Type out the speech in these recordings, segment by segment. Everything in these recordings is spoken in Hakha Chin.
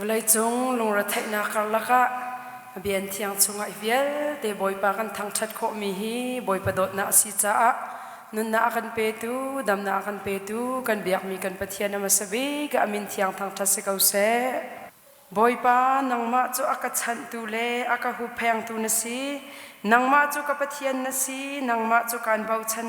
Vawleicung lungretheihnak karlak ah a bian thiang chungah hi vialte Bawipa kan thangṭhat khawhmi hi Bawipa dawtnak a si caah nunnak a kan petu, damnak a kan petu, kan biakmi kan Pathian a hmasa bik ah a min thiang thangṭhat si ko seh. Bawipa, nangmah cu a ka chanhtu le a ka hupphengtu na si. Nangmah cu ka Pathian na si, nangmah cu kaan bochan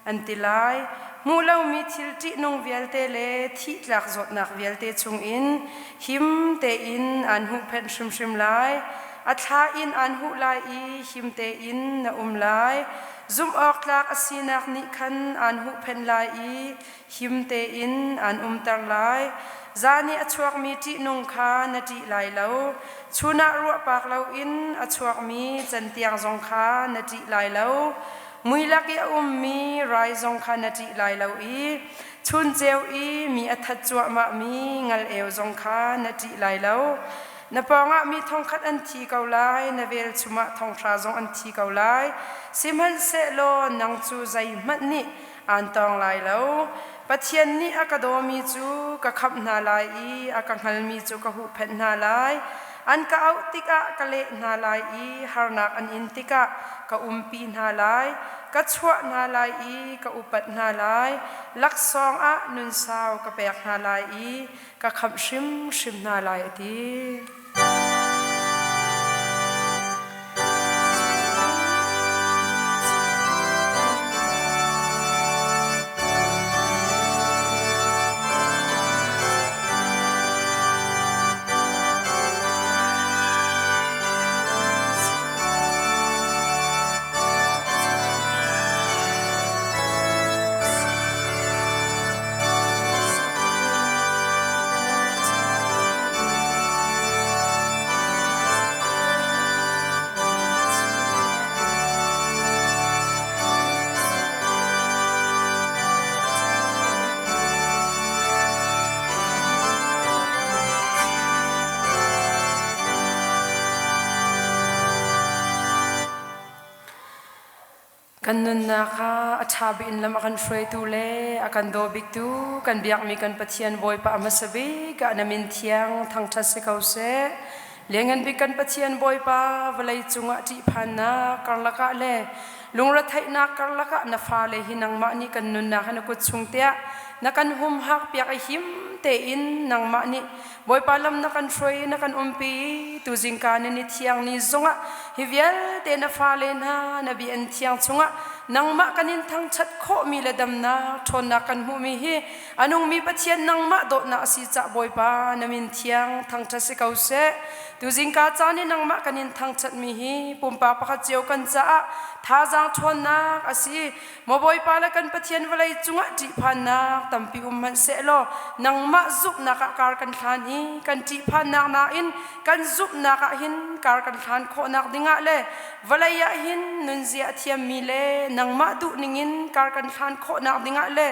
an ti lai. Hmuh lomi thil ṭihnung vialte le thihtlak zawtnak vialte chungin him tein aan huhphenh hrimhrim lai. A thla in aan huh lai i him tein na um lai. Zumhawktlak a sinak nih khan aan huhphenh lai i him tein aan umter lai. Zan i a chuakmi ṭihnung kha na ṭih lai lo. Chun ah ruahpak loin a chuakmi cantiang zong kha na ṭih lai lo. Mui lak i a ummi rai zong kha na ṭih lai lo i chun ceu i mi a that cuahmahmi ngal-eu zong kha na ṭih lai lo. Na pawngah mi thongkhat an thi ko lai, na velchum ah thonghra zong an thi ko lai. Sihmanhsehlaw nang cu zeihmanh nih aan tawng lai lo. Pathian nih a ka dawmi cu ka khamh hna lai i a ka hngalmi cu ka huhphenh hna lai. An ka auh tikah ka leh hna lai i harnak an in tikah ka umpi hna lai. Ka chuah hna lai i ka upat hna lai. Laksawng ah nunsau ka pek hna lai i ka khamh hrimhrim hna lai, a ti. Kan nunnak ah a ṭha bik in lam a kan hruaitu le a kan daw biktu kan biakmi kan Pathian Bawipa a hmasa bik ah na min thiang thangṭhat si ko seh. Lianngan bik kan Pathian Bawipa vawlei cungah ṭihphannak karlak ah le lungretheihnak karlak ah na fale hi nangmah nih kan nunnak hi na kut chung tiah na kan humhak piak i him tein nangmah nih Bawipa lam na kan hruai na kan umpi tu zingka ni ni thiang ni zongah hi vialte na fale hna na bia an thiang chungah nangmah kan in thangṭhat khawhmi le damnak ṭhawnnak kan hmuhmi hi a nungmi Pathian nangmah dawtnak a si cah Bawipa na min thiang thangṭhat si ko seh. Tu zingka caan i nangmah kan in thangṭhatmi hi pumpak pakhat cio kan caah thazaang ṭhawnnak a si. Maw Bawipa le kan Pathian vawlei cungah ṭihphannak tampi um hmanh sehlaw nangmah zumhnak ah kar kan hlan i kan ṭihphannak nain kan zumhnak ah hin kar kan hlan khawhnak dingah le vawlei ah hin nunzia a thiammi le nangmah duh ningin kar kan hlan khawhnak dingah le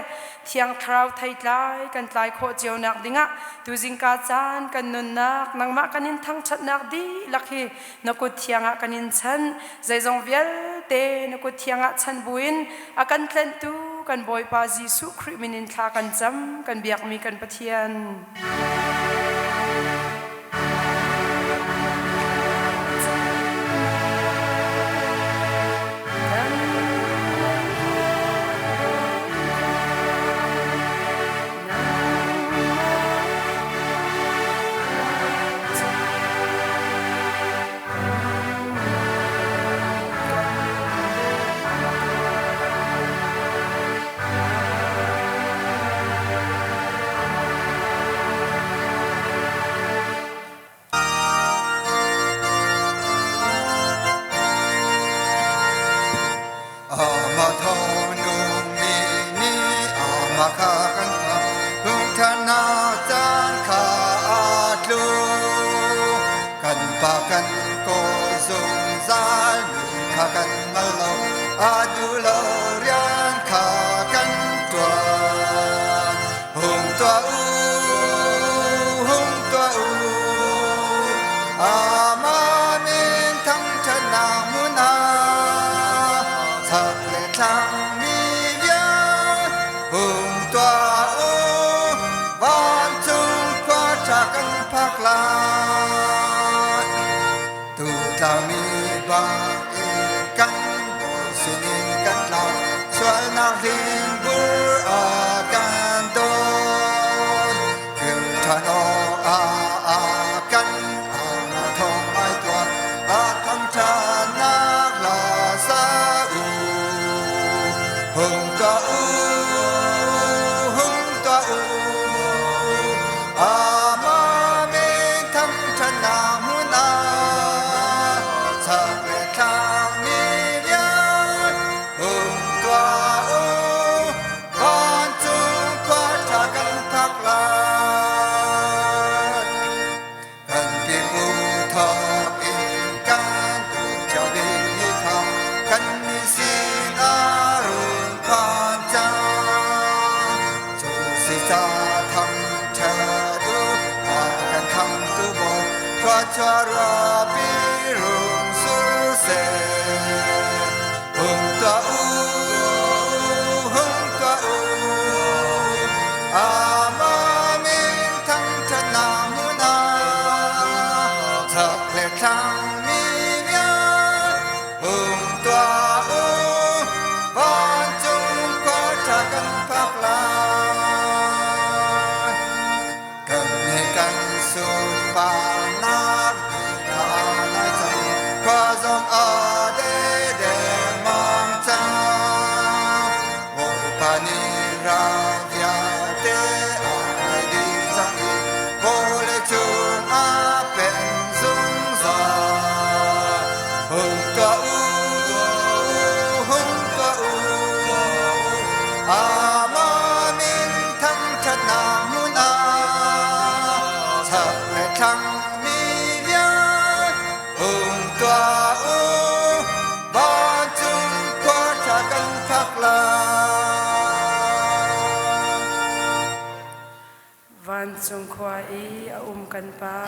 Thiang Thlarau theitlai kan tlai khawh cionak dingah tuzingka caan kan nunnak nangmah kan in thangṭhatnak dihlak hi na kut thiang ah kan in chan. Zeizong vialte na kut thiang ah chan buin a kan tlenhtu kan Bawipa Jesuh Khrih min in thla kan cam kan biakmi kan Pathian. Tlaumi bangin kan Bawi sinin kan tlau, sualnak hlingbur a kan dawn. Kir ṭhan awkah a kan aunak thawng ngai tuah, a thangṭhatnak hla sa u. Hung tuah u, hung tuah u, Amah min thangṭhatnak hmun ah chak le thlang mi vial hung tuah u, vancung khua ṭha kan phak lai. Kan pipu thawk in kan tu cio dingmi kha kannih sinah run phan cang. Cu si ca thangṭhat u, a kan khamtu Bawi, thluachuah ruahpi rung sur seh. Hung tuah u, hung tuah u, Amah min thangṭhatnak hmun ah chak le thlang mi vial hung tuah u, vancung khua ṭha kan phak lai. Kan he kan sunparnak ni kha nai cang, khua zong a de dengmang cang. Bawipa nih ral vialte a tei dih cang i vawleicung a pen zungzal. Hung tuah u, hung tuah u, Amah min thangṭhatnak hmun ah chak le thlang mi vial hung tuah u, vancung khua ṭha kan phak lai. Vancung khua i a um kan Pa,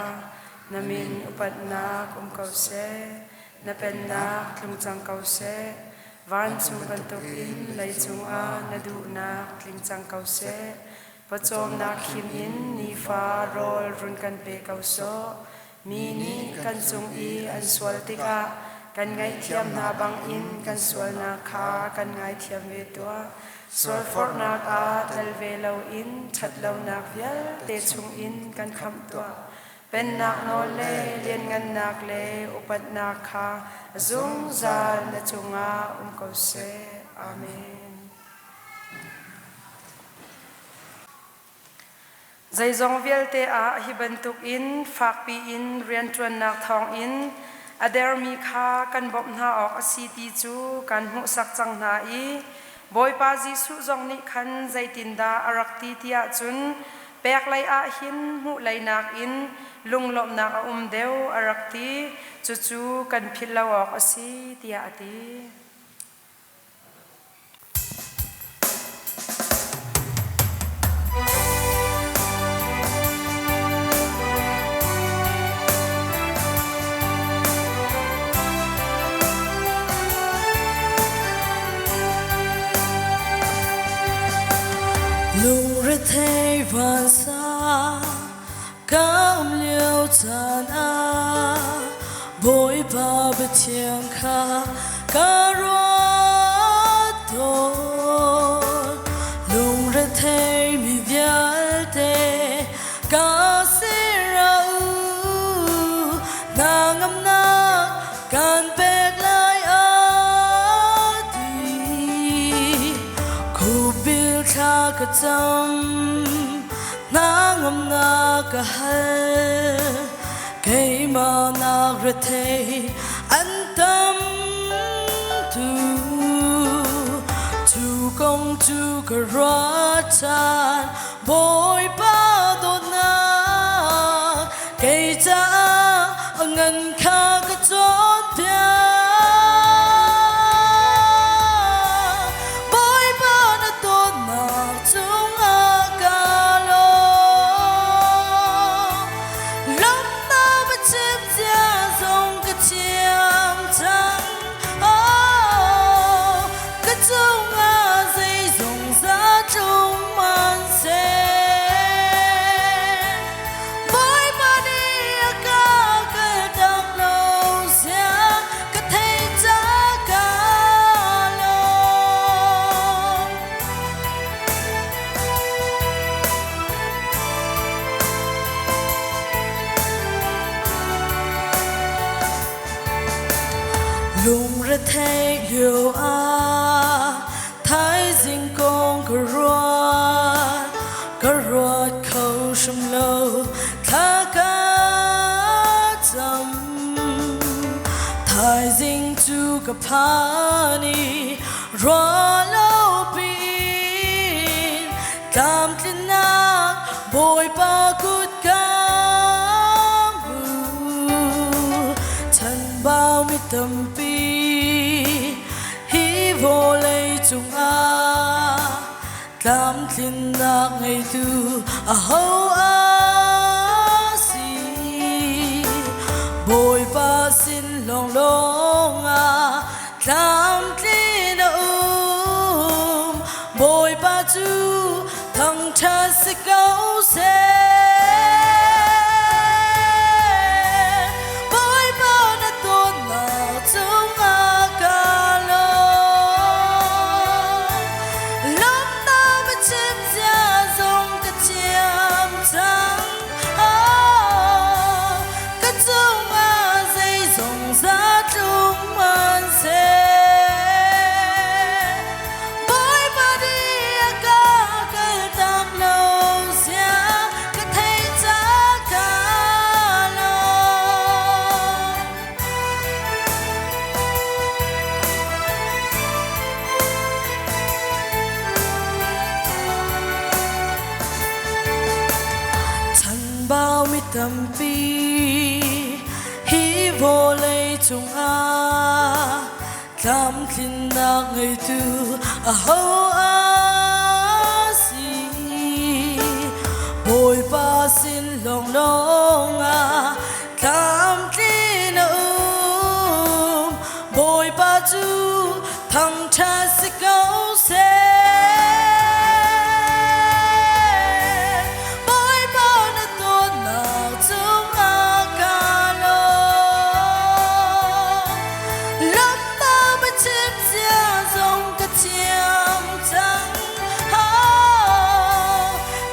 na min upatnak um ko seh. Na pennak tlung cang ko seh. Vancung bantukin leicung ah na duhnak tling cang ko seh. Pawcawmnak khim in nifa rawl run kan pe ko sawh. Mi nih kan cung i an sual tikah kan ngaihthiam hna bangin kan sualnak kha kan ngaithiam ve tuah. Sualforhnak ah tel ve loin ṭhatlonak vialte chungin kan khamh tuah. Pennak nawl le lianngannak le upatnak kha zungzal na cungah um ko seh. Amen. Zeizong vialte ah hi bantukin fakpi in rianṭuannak thawngin a dermi kha kan bawmh hna awk a si ti cu kan hmuhsak cang hna i Bawipa Jesuh zong nih khan zeitindah a rak ti ti ahcun pek lei ah hin hmuh lei nakin lunglawmhnak a um deuh a rak ti. Cucu kan philh lo awk a si tiah a ti. Lungrethei vansa ka um lio caan ah Bawipa biathiang kha ka ruat tawn. Lungrethei mi vialte ka sira u, hna ngamnak kan pek lai a ti. Khubil thla ka cam, Hnangamnak ka hal, keimah nak rethei an tam tu. Cu kong cu ka ruah caan Bawipa dawtnak kei caah a ngan kha ka cawnpiak. Bawipa na dawtnak cungah kaa lawm. Lam na va chim cia zong ka thiam cang. Oh, ka cungah zeizong za tlung hmanhseh. Bawipa nih a ka retheih lio ah thaizing kong ka ruat, ka ruat kho hrim lo, thla ka cam. Thaizing cu ka phan i ruah lo piin tlamtlinnak Bawipa kut ka hmu. Chanbau mi tampi hi vawlei cungah tlamtlinnak ngeitu aho a si? Bawipa sin lawnglawng ah tlamtlin a um. Bawipa cu thangṭhat si ko seh. Bawipa na dawtnak cungah kaa lawm. Lawmhnak biachim zia zong ka thiam cang. Oh, ka cungah zeizong zatlung hmanhseh. Bawipa nih a ka kaltak lo zia ka theih caah kaa lawm. Chanbau mi tampi hi vawlei cungah tlamtlinnak ngeitu aho a si? Bawipa sin lawnglawng ah tlamtlin a um. Bawipa cu thangṭhat si ko seh. Bawipa na dawtnak cungah kaa lawm. Lamnak biachim zia zong ka thiam cang. Oh,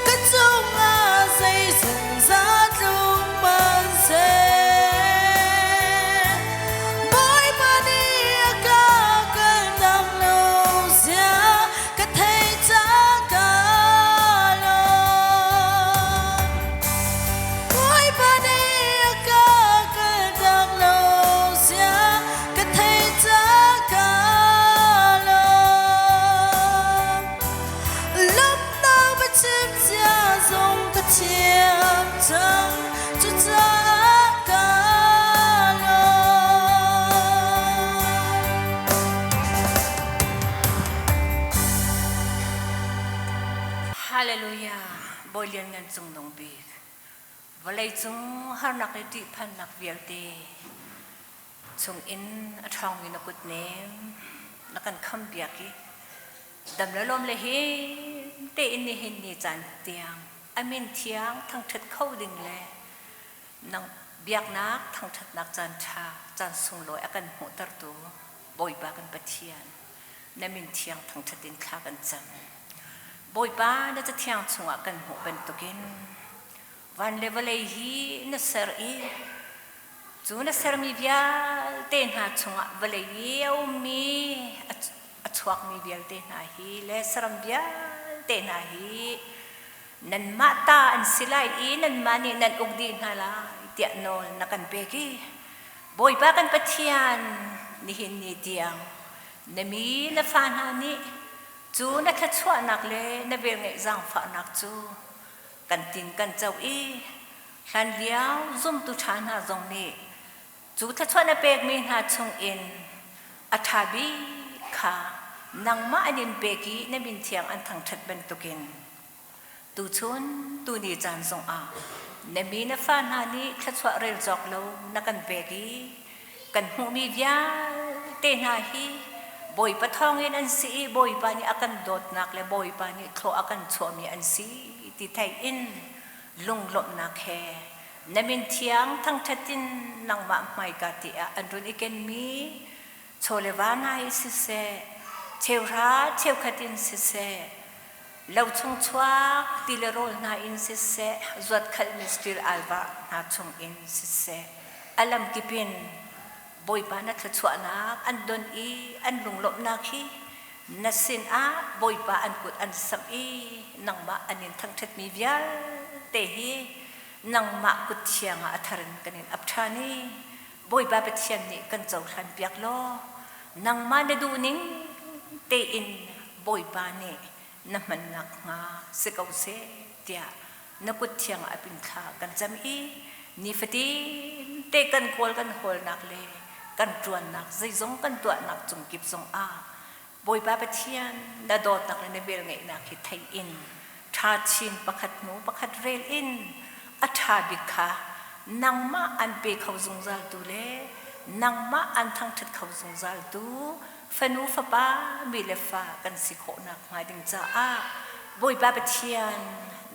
ka cungah zeizong zatlung hmanhseh. Bawipa nih a ka kaltak lo zia ka theih caah kaa lawm. Bawipa nih a ka kaltak lo zia ka theih caah kaa lawm. Lawmhnak biachim zia zong ka thiam cang, cucaah kaa lawm. Hallelujah! Bawi Lianngan Cungnung Bik, vawleicung harnak le ṭihphannak vialte chungin a ṭhawngmi na kut nem na kan khampiak i dam le lawm le him tein nihin ni caan tiang a min thiang thangṭhat kho ding le nang biaknak thangṭhatnak caan ṭha caan sunglawi a kan hmuhtertu Bawipa kan Pathian na min thiang thangṭhat in thla kan cam. Bawipa na cathiang chungah kan hmuh bantukin van le vawlei hi na ser i cu na sermi vialte hna chungah vawlei i a ummi a chuakmi vialte hna hi le saram vialte hna hi nanmah ta an si lai i nanmah nih nan uk dih hna lai tiah nawl na kan pek i Bawipa kan Pathian nihin ni tiang na mi na fa hna nih cu na thluachuahnak le na velngeih zaangfahnak cu kan tin kan co i hlanlio zumtu ṭha hna zong nih cu thluachuah na pekmi hna chungin a ṭha bik kha nangmah an in pek i na min thiang an thangṭhat bantukin tuchun tuni caan zongah na mi na fa hna nih thluachuah rel cawk lo na kan pek i kan hmuhmi vialte hna hi Bawipa thawngin an si i Bawipa nih a kan dawtnak le Bawipa nih thlawh a kan chuahmi an si ti theih in lunglawmhnak he na min thiang thangṭhat in nangmah hmaika ti ah an run i kenmi chaw le va hna hi siseh, cheuhra cheukhat in siseh, lo chung chuak ti le rawl hna in siseh, zuatkhalhmi stil alva hna chung in siseh, a lamkip in. Bawipa na thluachuahnak an don i an lunglawmhnak hi na sinah Bawipa an kut an samh i nangmah an in thangṭhatmi vialte hi nangmah kut thiang ah a thar in kan in ap ṭhan i Bawipa Pathian nih kan cohlan piak law nangmah na duhning tein Bawipa nih na hman nakhnga si ko seh tiah na kut thiang ah pin thla kan cam i nifatin te kan kawl kan hawlnak le kan ṭuannak zeizong kan tuahnak cung kip zong ah Bawipa Pathian na dawtnak le na velngeihnak hi thei in ṭha chin pakhat hnu pakhat rel in a ṭha bik kha nangmah an pe kho zungzaltu le nangmah an thangṭhat kho zungzaltu fanu fapa mi le fa kan si khawh nakhnga ding caah Bawipa Pathian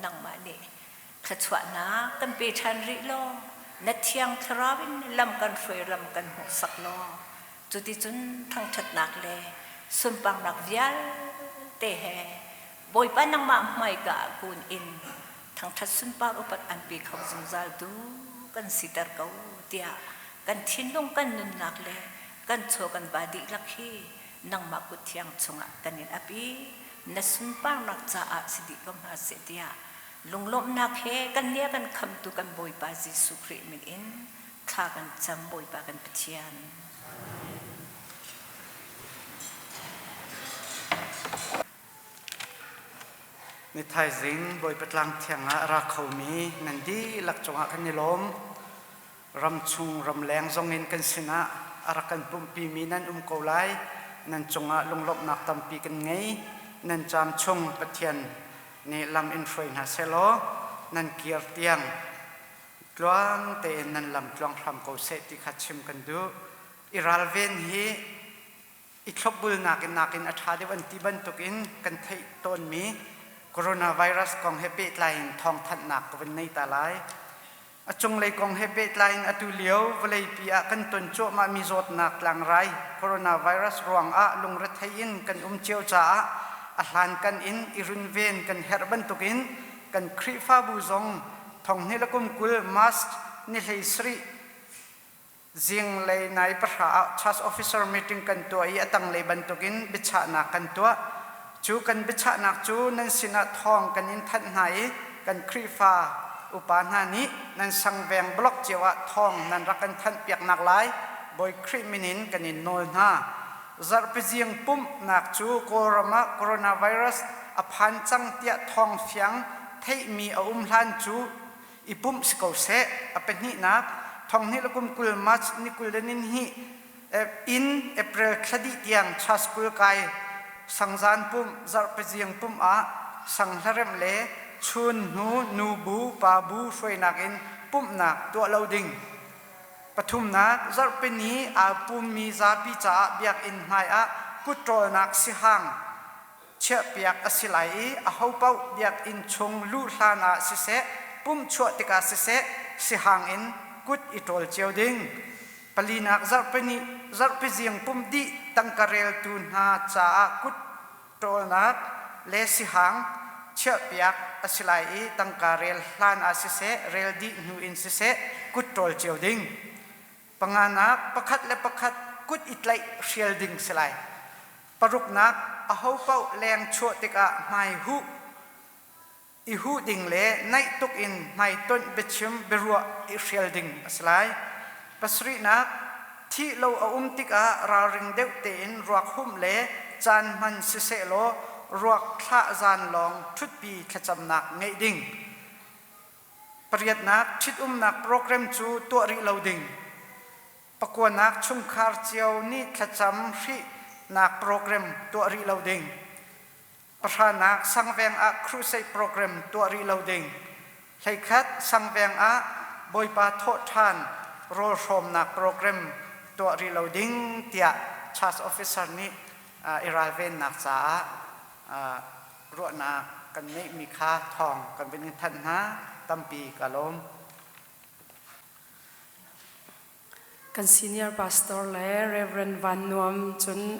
nangmah nih thluachuahnak kan pe ṭhan rih law na thiang thlarau in lam kan hruai lam kan hmuhsak law cuticun thangṭhatnak le sunparnak vialte he Bawipa nangmah hmaika ah kun in thangṭhat sunpar upat an pe kho zungzal tu kan siter ko tiah kan thinlung kan nunnak le kan chaw kan va dihlak hi nangmah kut thiang chungah kan in ap i na sunparnak caah si dih ko hna seh tiah lunglawmhnak he kan nih a kan khamtu kan Bawipa Jesuh Khrih min in thla kan cam Bawipa kan Pathian. Ni thaizing Bawipa tlang thiang ah ra khomi nan dihlak cungah kan i lawm. Ramchung ramleng zongin kan sinah a rak kan pumhpimi nan um ko lai. Nan cungah lunglawmhnak tampi kan ngei. Nan caam chung Pathian nih lam in hruai hna sehlaw nan kir tiang tluang tein nan lam tluang hram ko seh ti kha chim kan duh. I ralven hi i thlopbulnak in nakin a ṭha deuh an ti bantukin kan theih tawnmi coronavirus kong he pehtlai in thawngthanhnak ka vun nei ta lai. A cunglei kong he pehtlai in atu lio vawleipi ah kan ton cuahmahmi zawtnak tlangrai coronavirus ruangah lungrethei in kan um cio caah a hlankan in i runven kan herh bantukin kan Khrihfabu zong thonghni le kum 20 March ni 17 Zinglei nai pahra ah church officer meeting kan tuah i a tanglei bantukin biachahnak kan tuah. Cu kan biachahnak cu nan sinah thawng kan in thanh hna i kan Khrihfa upa hna nih nan sangveng block cio ah thawng nan rak kan thanhpiaknak lai Bawi Khrih min in kan in nawl hna. Zarhpi zing pumhnak cu Kawlram ah coronavirus a phan cang tiah thawng fiang theihmi a um hlan cu i pumh si ko seh. A pahnihnak, thonghnih le kum 20 March ni 22 in April thla dih tiang church school kai sangzan pumh zarhpazing pumh ah sang hlaremh le chun hnu nu bu pa bu hruainak in pumhnak tuah lo ding. Pathumnak, zarhpini aa pummi zapi caah biakinn hmai ah kut ṭawlnak sihang chiahpiak a si lai i ahopaoh biakinn chung luh hlan ah siseh, pumh chuah tikah siseh, sihang in kut i ṭawl cio ding. Palinak zarhpini zarhpi zing pumh dih tangka reltu hna caah kut ṭawlnak le sihang chiahpiak a si lai i tangka rel hlan ah siseh, rel dih hnu in siseh, kut ṭawl cio ding. Panganak, pakhat le pakhat kut i tlaih hrial ding si lai. Paruknak, ahopaoh leng chuah tikah hmai huh i huh ding le naih tuk in hmaitonh biachim biaruah i hrial ding a si lai. Pasarihnak, thih lo a um tikah ralring deuh tein ruak humh le caan hman sisehlaw ruak thlah zan lawng ṭhutpi thlacamnak ngeih ding. Pariatnak, ṭhitumnak program cu tuah rih lo ding. Pakuanak chungkhar cio nih thlacam hrihnak program tuah rih lo ding. Pahranak sangveng ah crusade program tuah rih lo ding. Hleikhat sangveng ah Bawipa thawhṭhan rawl hrawmnak program tuah rih lo ding tiah church officer nih i ralvennak caah ruahnak kan ngeihmi kha thawng kan vun in thanh hna. Tampi ka lawm. Kan senior pastor le Reverend Van Nuam cun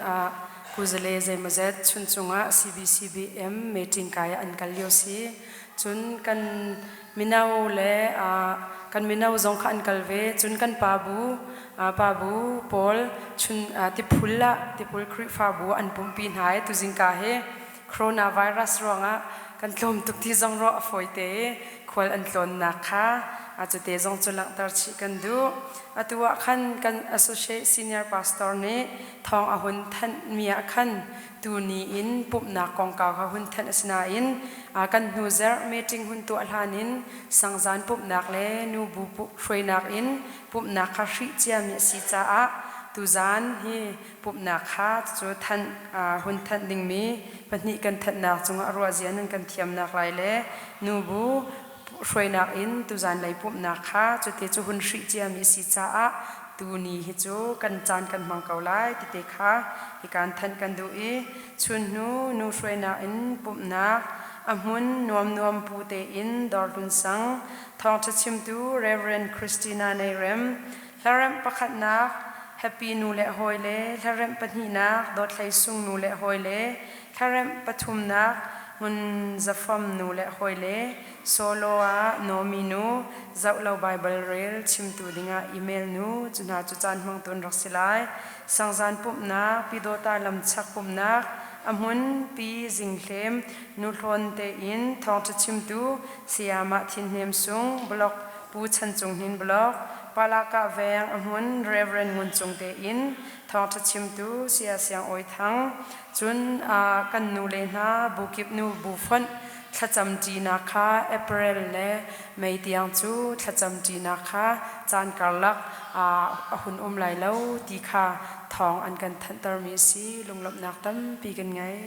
kuzale zeimawzet chuncung ah CBCBM meeting kai ah an kal lio si. Cun kan mino le kan. Kan mino zong kha an kal ve. Cun kan pa bu pa bu pawl chun tiphul ah Tiphul Khrihfabu an pumhpi hna i tuzingka hi coronavirus ruangah kan tlawm tuk ti zong ruah a fawi te i khual an tlawnnak kha cute zong cu langhter chih kan duh. Atu ah khan kan associate senior pastor nih thawng a hun thanh mi ah khan tuni in pumhnak kongkau kha hun thanh a si nain kan hnu zarh meeting hun tuah hlan in sangzan pumhnak le nubu hruainak in pumhnak kha hrih ciami a si caah tuzan hi pumhnak kha cu thanh hun thanh dingmi pahnih kan thanhnak cungah ruahzia nan kan thiamnak lai le nubu hruainak in tuzan lei pumhnak kha cuti cu hun hrih ciami a si caah tuni hi cu kan caan kan hmang ko lai tite kha hikan thanh kan duh i chun hnu nu hruainak in pumhnak a hmun nuam nuam pu tein dawrhlun sang thawngṭha chimtu Reverend Christina Neirem hlaremh pakhatnak Happy nu le hawi le hlaremh pahnihnak Dawthlei Sung nu le hawi le hlaremh pathumnak Ngun Zafam nu le hawi le Solo ah Nomi nu zoh lo Bible rel chimtu dingah email nu cu hna cu caan hmangtu an rak si lai. Sangzan pumhnak, Pyidawta lamchak pumhnak, a hmun Pi Zing Hlem nu hlawn tein thawngṭha chimtu Sayamah Thin Hnem Sung blog Pu Chan Cung Hnin blog Palakah veng a hmun Rev. Ngun Cung tein thawngṭha chimtu Saya Siang Awi Thang cun kan nu le hna bu kip nu bu fonh thlacam ṭinak kha April le May tiang cu thlacam ṭinak kha caan karlak a hun um lai lo ti kha thawng an kan thanhtermi a si. Lunglawmhnak tampi kan ngei.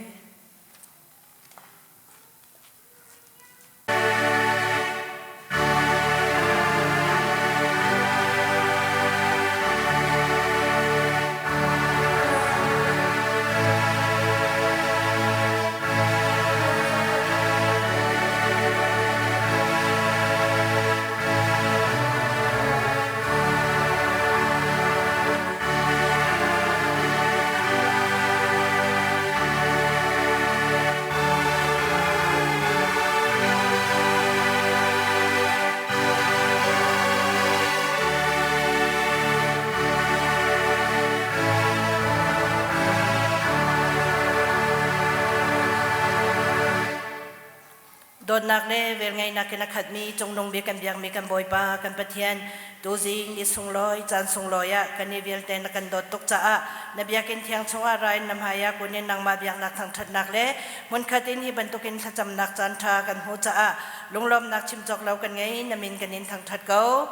Dawtnak le velngeihnak in a khatmi cungnung bik kan biakmi kan Bawipa kan Pathian tuzing ni sunglawi caan sunglawi ah kan i vialte na kan dawt tuk caah na biakinn thiang chungah ra in na hmai ah kun in nangmah biaknak thangṭhatnak le hmunkhat in hi bantukin thlacamnak caan ṭha kan hmuh caah lunglawmnak chim cawk lo kan ngei na min kan in thangṭhat ko.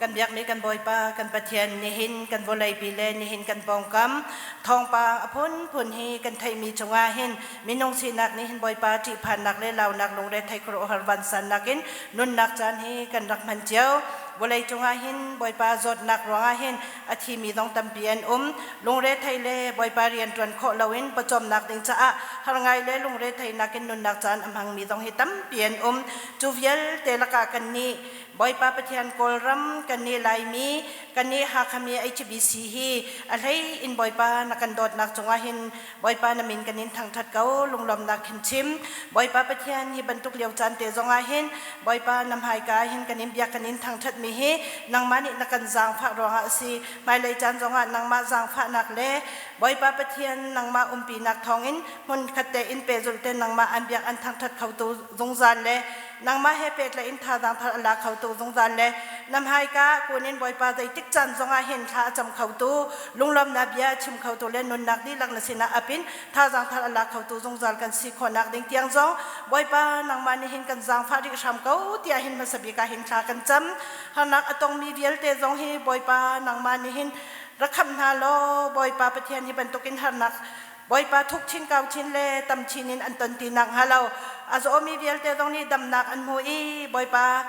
Kan biakmi kan Bawipa kan Pathian nihin kan vawleipi le nihin kan pawngkam thawngpang a phunphun hi kan theihmi chungah hin minung sinak nih hin Bawipa ṭihphannak le launak lungre thei khuaruahhar vansannak in nunnak caan hi kan rak hman cio. Vawlei cungah hin Bawipa zawtnak ruangah hin a thimi zong tampi an um. Lungre thei le Bawipa rian ṭuan khawh loin pawcawmnak ding caah har ngai le lungre theinak in nunnak caan a hmangmi zong hi tampi an um. Cu vialte lakah kannih Bawipa Pathian Kawlram kan nih Laimi kan nih Hakhami HBC hi a hlei in Bawipa na kan dawtnak cungah hin Bawipa na min kan in thangthat ko lunglawmnak khin chim Bawipa Pathian hi bantuk lio caan te zongah hin Bawipa na hmaika hin kan in biak kan in thangthat mi hi nangmah nih na kan zaangfah ruangah a si hmailei caan zongah nangmah zaangfahnak le Bawipa Pathian nangmah umpinak thawngin hmun khat te in pehzulh te nangmah an biak an thangthat khotu zungzal le nangmah he pehtlaih in thazaang thar a la khotu zungzal le na hmaika kun in Bawipa zeitik caan zongah hin thla a cam khotu lunglawmnak bia a chim khotu le nunnak dihlak na sinah ap in thazaang thar a la khotu zungzal kan si khawhnak ding tiang zong Bawipa nangmah nih hin kan zaangfah rih hram ko tiah hin hmasa bik ah hin thla kan cam harnak a tongmi vialte zong hi Bawipa nangmah nih hin rak khamh hna law Bawipa Pathian hi bantukin harnak Bawipa thuk chin kau chin le tam chin in an ton ti nak hnga lo a zawmi vialte zong nih damnak an hmu i Bawipa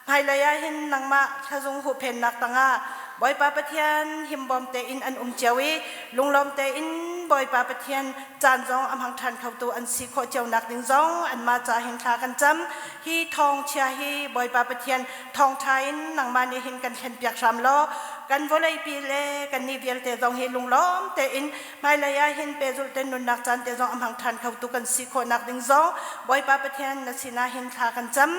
hmailei ah hin nangmah thlazung huhphennak tangah Bawipa Pathian himbawm tein an um cio i lunglawm tein Bawipa Pathian caan zong a hmang ṭhan khotu an si khawh cio nak ding zong anmah ca hin thla kan cam hi thawngchia hi Bawipa Pathian thawngṭha in nangmah nih hin kan thlenpiak hram law. Kan vawleipi le kannih vialte zong hi lunglawm tein hmailei ah hin pehzulh te nunnak caan te zong a hmang ṭhan khotu kan si khawhnak ding zong Bawipa Pathian na sinah hin thla kan cam.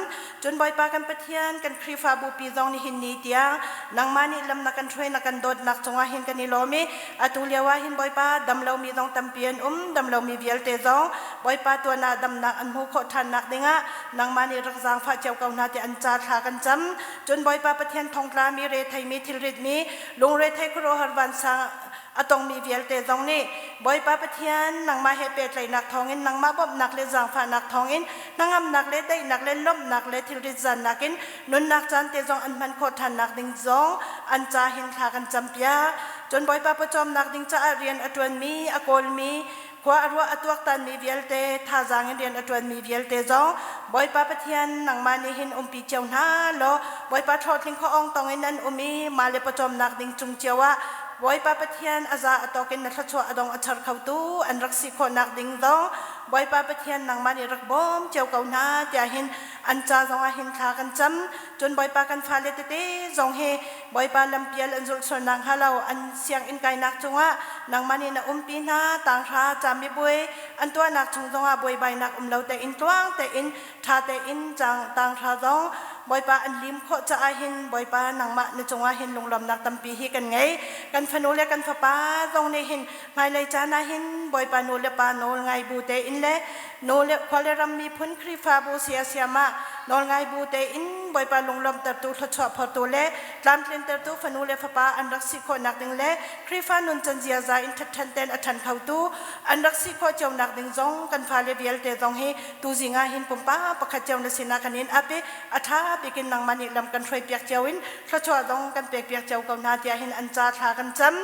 Cun Bawipa kan Pathian kan Khrihfabu pi zong nihin ni tiang nangmah nih lam na kan hruai na kan dawtnak cungah hin kan i lawm i atu lio ah hin Bawipa dam lomi zong tampi an um dam lomi vialte zong Bawipa tuan ah damnak an hmuh khawh ṭhannak dingah nangmah nih rak zaangfah cio ko hna ti an ca thla kan cam. Cun Bawipa Pathian thongtlami retheimi thilritmi lungrethei khuaruahhar vansang a tongmi vialte zong nih Bawipa Pathian nangmah he pehtlaihnak thawngin nangmah bawmhnak le zaangfahnak thawngin hnangamnak le daihnak le lawmhnak le thilrit zannak in nunnak caan te zong an hman khawh ṭhannak ding zong an ca hin thla kan campiak. Cun Bawipa pawcawmnak ding caah rian a ṭuanmi a kawlmi khua a ruah a tuaktanmi vialte thazaang in rian a ṭuanmi vialte zong Bawipa Pathian nangmah nih hin umpi cio hna law Bawipa hlawhtling khaw ong tong in an um i mah le pawcawmnak ding cung cio ah Bawipa Pathian a za a tawk in na thluachuah a dong a char khotu an rak si khawhnak ding zong Bawipa Pathian nangmah nih rak bawm cio ko hna tiah hin an ca zong ah hin thla kan cam. Cun Bawipa kan fale tete zong hi Bawipa lampial an zulh sualnak hnga lo an sianginn kainak cungah nangmah nih na umpi hna tanghra camibuai an tuahnak chung zongah buaibainak um lo tein tluang tein ṭha tein cang tanghra zong Bawipa an lim khawh caah hin Bawipa nangmah na cungah hin lunglawmnak tampi hi kan ngei. Kan fanu le kan fapa zong nih hin hmailei caan ah hin Bawipa nu le pa nawl ngai bu tein le nu le khua le ram miphun Khrihfabu siasiam ah nawlngai bu tein Bawipa lunglawmhtertu thluachuah phortu le tlamtlintertu fanu le fapa an rak si khawhnak ding le Khrihfa nuncan ziaza in ṭhatṭhan ten a ṭhan khotu an rak si khawh cionak ding zong kan fale vialte zong hi tuzing ah hin pumpak pakhat cio na sinah kan in ap i a ṭha bikin nangmah nih lam kan hruaipiak cio in thluachuah zong kan pekpiak cio ko hna tiah hin an ca thla kan cam.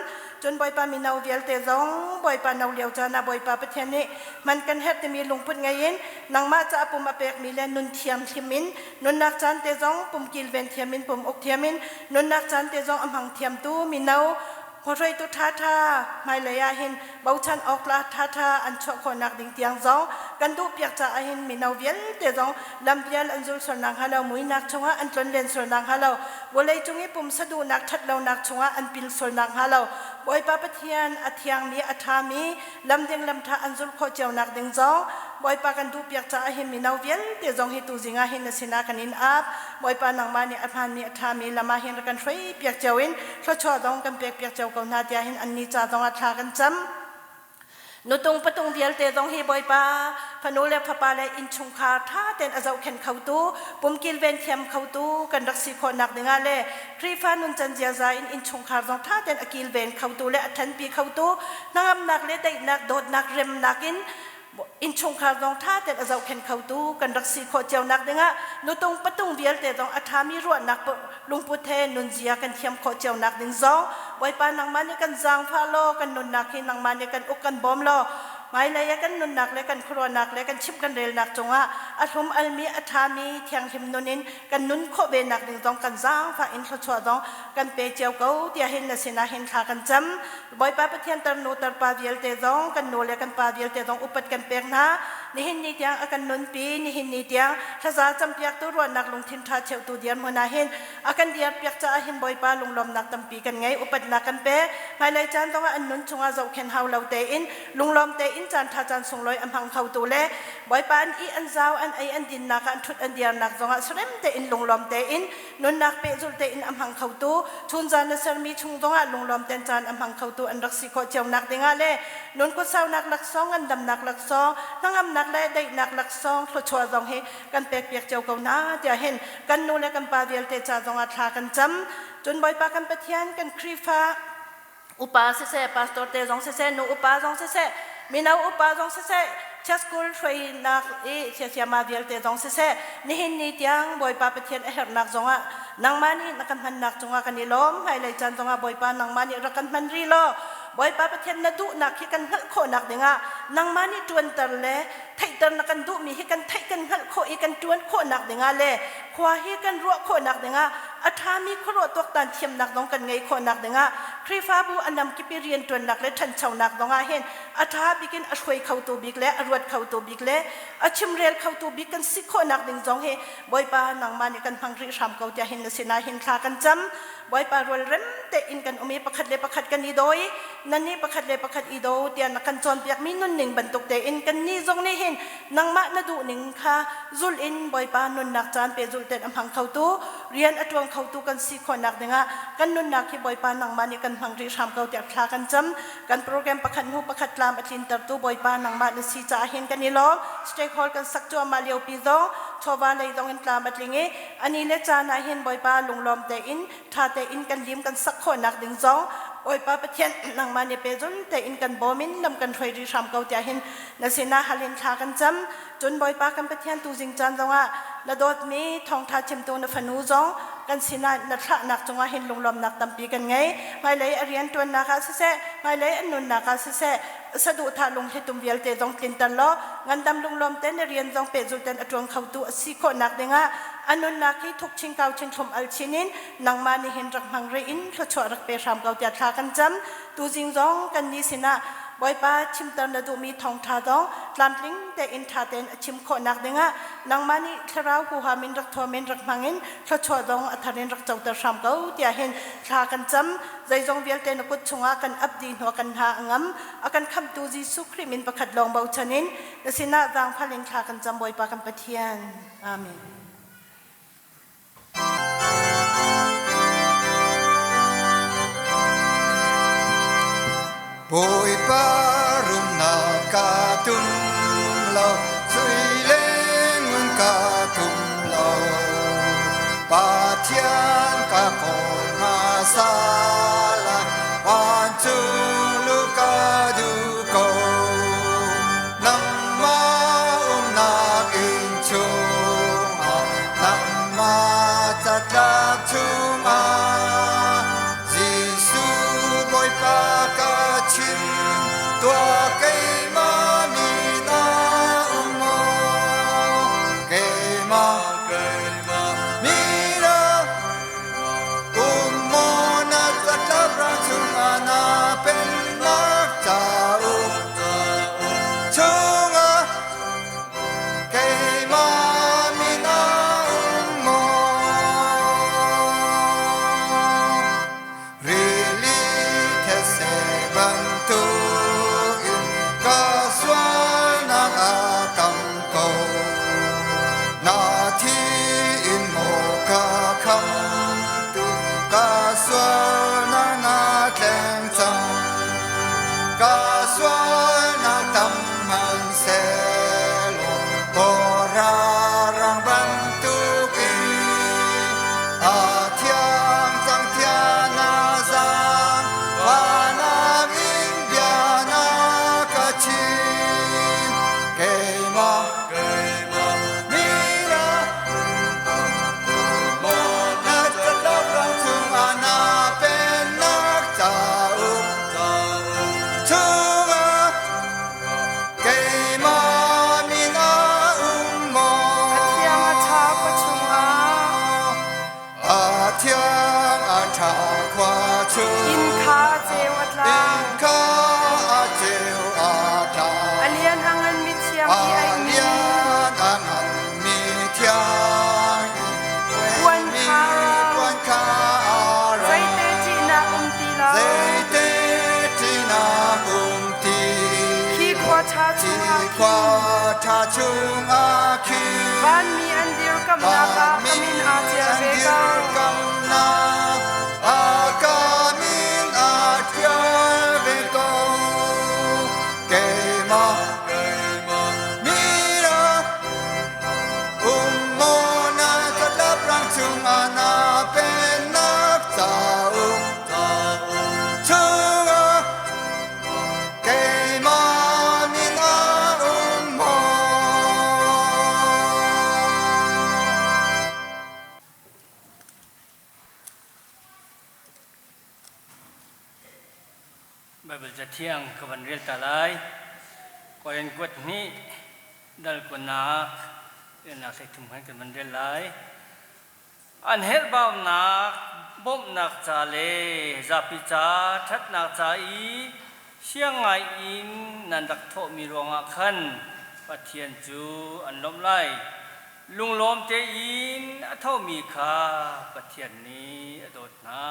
Cun Bawipa mino vialte zong Bawipa no lio caan ah Bawipa Pathian nih man kan herh timi lungput ngei in nangmah ca pum a pekmi le nun thiam hlim in nunnak caan te zong pum kilven thiam in pum uk thiam in nunnak caan te zong a hmang thiamtu mino khuahruaitu ṭhaṭha hmailei ah hin bochan awk la ṭhaṭha an chuah khawhnak ding tiang zong kan duhpiak caah hin mino vialte zong lampial an zul sualnak hnga lo muinak chungah an tlonlen sualnak hnga lo vawlei cung i pumsa duhnak ṭhatlonak chungah an pil sualnak hnga lo Bawipa Pathian a thiangmi a ṭhami lamding lamṭha an zulh khawh cionak ding zong Bawipa kan duhpiak caah hin mino vialte zong hi tuzing ah hin na sinah kan in ap Bawipa nangmah nih a hmaanmi a ṭhami lam ah hin rak kan hruaipiak cio in thluachuah zong kan pekpiak cio ko hna tiah hin annih ca zongah thla kan cam. Nutung patung vialte zong hi Bawipa fanu le fapa le innchungkhar ṭha tein a zohkhenh khotu, pum kilven thiam khotu kan rak si khawhnak dingah le Khrihfa nuncan ziaza in innchungkhar zong ṭha tein a kilven khotu le a ṭhanpi khotu, hnangamnak le daihnak, dawtnak, remnak in innchungkhar zong ṭha tein a zohkhenh khotu kan rak si khawh cionak dingah nutung patung vialte zong a ṭhami ruahnak lungput he nunzia kan thiam khawh cionak ding zong Bawipa nangmah nih kan zaangfah law kan nunnak hi nangmah nih kan uk kan bawm law hmailei ah kan nunnak le kan khuaruahnak le kan chimh kan relnak cungah a hlum almi a ṭhami thianghlim nun in kan nun khawh ve nak ding zong kan zaangfah in thluachuah zong kan pe cio ko tiah hin na sinah hin thla kan cam. Bawipa Pathian tarnu tarpa vialte zong kan nu le kan pa vialte zong upat kan pek hna. Nihin ni tiang a kan nunpi, nihin ni tiang thlaza campiaktu ruahnak lungthin ṭha cheutu dirhmun ah hin a kan dirpiak caah hin Bawipa lunglawmnak tampi kan ngei, upatnak kan pek. Hmailei caan zongah an nun chungah zohkhenh hau lo tein lunglawm tein caan ṭha caan sunglawi a hmang khotu le Bawipa an ih an zau an ei an dinnak ah an ṭhut an dirnak zongah sarem tein lunglawm tein nunnak pehzulh tein a hmang khotu chunzan na sermi chung zongah lunglawm ten caan a hmang khotu an rak si khawh cionak dingah le nun khuasaunak laksawng ngandamnak laksawng hnangamnak le daihnak laksawng thluachuah zong hi kan pekpiak cio ko hna tiah hin kan nu le kan pa vialte ca zongah thla kan cam. Cun Bawipa kan Pathian kan Khrihfa upa siseh pastor te zong siseh nu upa zong siseh mino upa zong siseh church school hruainak i siasiama vialte zong siseh nihin ni tiang Bawipa Pathian a herhnak zongah nangmah nih na kan hmannak cungah kan i lawm. Hmailei caan zongah Bawipa nangmah nih rak kan hman rih law Bawipa Pathian na duhnak hi kan hngalh khawhnak dingah nangmah nih ṭuanter le theihter na kan duhmi hi kan theih kan hngalh khawh i kan ṭuan khawhnak dingah le khua hi kan ruah khawhnak dingah a ṭhami khuaruah tuaktan thiamnak zong kan ngeih khawhnak dingah Khrihfabu a lamkip i rianṭuannak le ṭhanchonak zongah hin a ṭha bik in a hruai khotu bik le a ruat khotu bik le a chimrel khotu bik kan si khawhnak ding zong hi Bawipa nangmah nih kan hmang rih hram ko tiah hin na sinah hin thla kan cam. Bawipa rual rem tein kan um i pakhat le pakhat kan i daw i nannih pakhat le pakhat i daw tiah na kan cawnpiakmi nunning bantuk tein kannih zong nih hin nangmah na duhning kha zul in Bawipa nunnak caan pehzulh tein a hmang khotu rian a ṭuan khotu kan si khawhnak dingah kan nunnak hi Bawipa nangmah nih kan hmang rih hram ko tiah thla kan cam. Kan program pakhat hnu pakhat tlam a tlintertu Bawipa nangmah na si caah hin kan i lawm. Stake hall kan sak cuahmah liopi zong chawva lei zong in tlam a tling i ani le caan ah hin Bawipa lunglawm tein ṭha tein kan lim kan sak khawhnak ding zong Bawipa Pathian nangmah nih pehzul tein kan bawm in lam kan hruai rih hram ko tiah hin na sinah hal in thla kan cam. Cun Bawipa kan Pathian tuzing caan zongah na dawtmi thawngṭha chimtu na fanu zong kan sinah na thlahnak cungah hin lunglawmnak tampi kan ngei. Hmailei a rianṭuannak ah siseh, hmailei an nunnak ah siseh, saduhthah lungthlitum vialte zong tlinter law ngandam lunglawm tein na rian zong pehzul tein a ṭuan khotu a si khawhnak dingah a nunnak hi thuk chin kau chin thlum al chin in nangmah nih hin rak hmang rih in thluachuah rak pe hram ko tiah thla kan cam. Tuzing zong kannih sinah Bawipa chimter na duhmi thawngṭha zong tlamtling tein ṭha tein a chim khawhnak dingah nangmah nih thlarau huham in rak thuam in rak hmang in thluachuah zong a thar in rak coter hram ko tiah hin thla kan cam. Zeizong vialte na kut chungah kan ap dih hnuah kan hna a ngam. A kan khamhtu Jesuh Khrih min pakhat lawng bochan in na sinah zaangfal in thla kan cam Bawipa kan Pathian. Amen. Bawipa rumnak ka tum lo, sui le ngun ka tum lo. Pathian ka kawl hmasa lai, vancung lu ka duh ko. Nangmah umnak inn chungah, nangmah catlap chungah, Jesuh Bawipa ka chim, tuah keimah min ah um maw? Keimah, keimah min ah um maw? Na catlap rang chungah na pennak cauk chungah keimah min ah um maw? Rili thetse bantukin ka sualnak a tam ko. Na thi in maw ka khamtu, ka sualnak na tleng cang. Ka sualnak tam hmanhsehlaw hawhra rang bantukin a thiang cang thian a zaang vanak in bia na ka chim keimah keimah mira na catlap rang chungah na pennak cauk chungah keimah min ah um maw A thiang a ṭha khua chungah A thiang a ṭha khua chung inn kha a ceu a tlang. Inn kha a ceu a tlang A lian a ngan mi thiang A i aihmi lian a ngan mi thiang i puan mi kha a rang. puan kha a rang Zeite ṭihnak um ti lo. Zeite ṭihnak um ti Khi lo. khua ṭha chungah Khi khua ṭha chungah khin Vanmi an dirkamnak ah ka min aa ṭial an ve ko. dirkamnak ah ka min aa ṭial ve ko. Keimah mira um maw na catlap rang chungah na pennak cauk chungah keimah min ah um maw? Baibal Cathiang ka van rel ta lai. Korin kuat hnih dal kunak relnak 13 khan kan van rel lai. An herhbaunak bawmhnak ca le zapi ca ṭhatnak ca i siang ngai in nan rak thawhmi ruangah khan Pathian cu an lawmh lai. Lunglawm tein a thomi kha Pathian nih a dawt hna.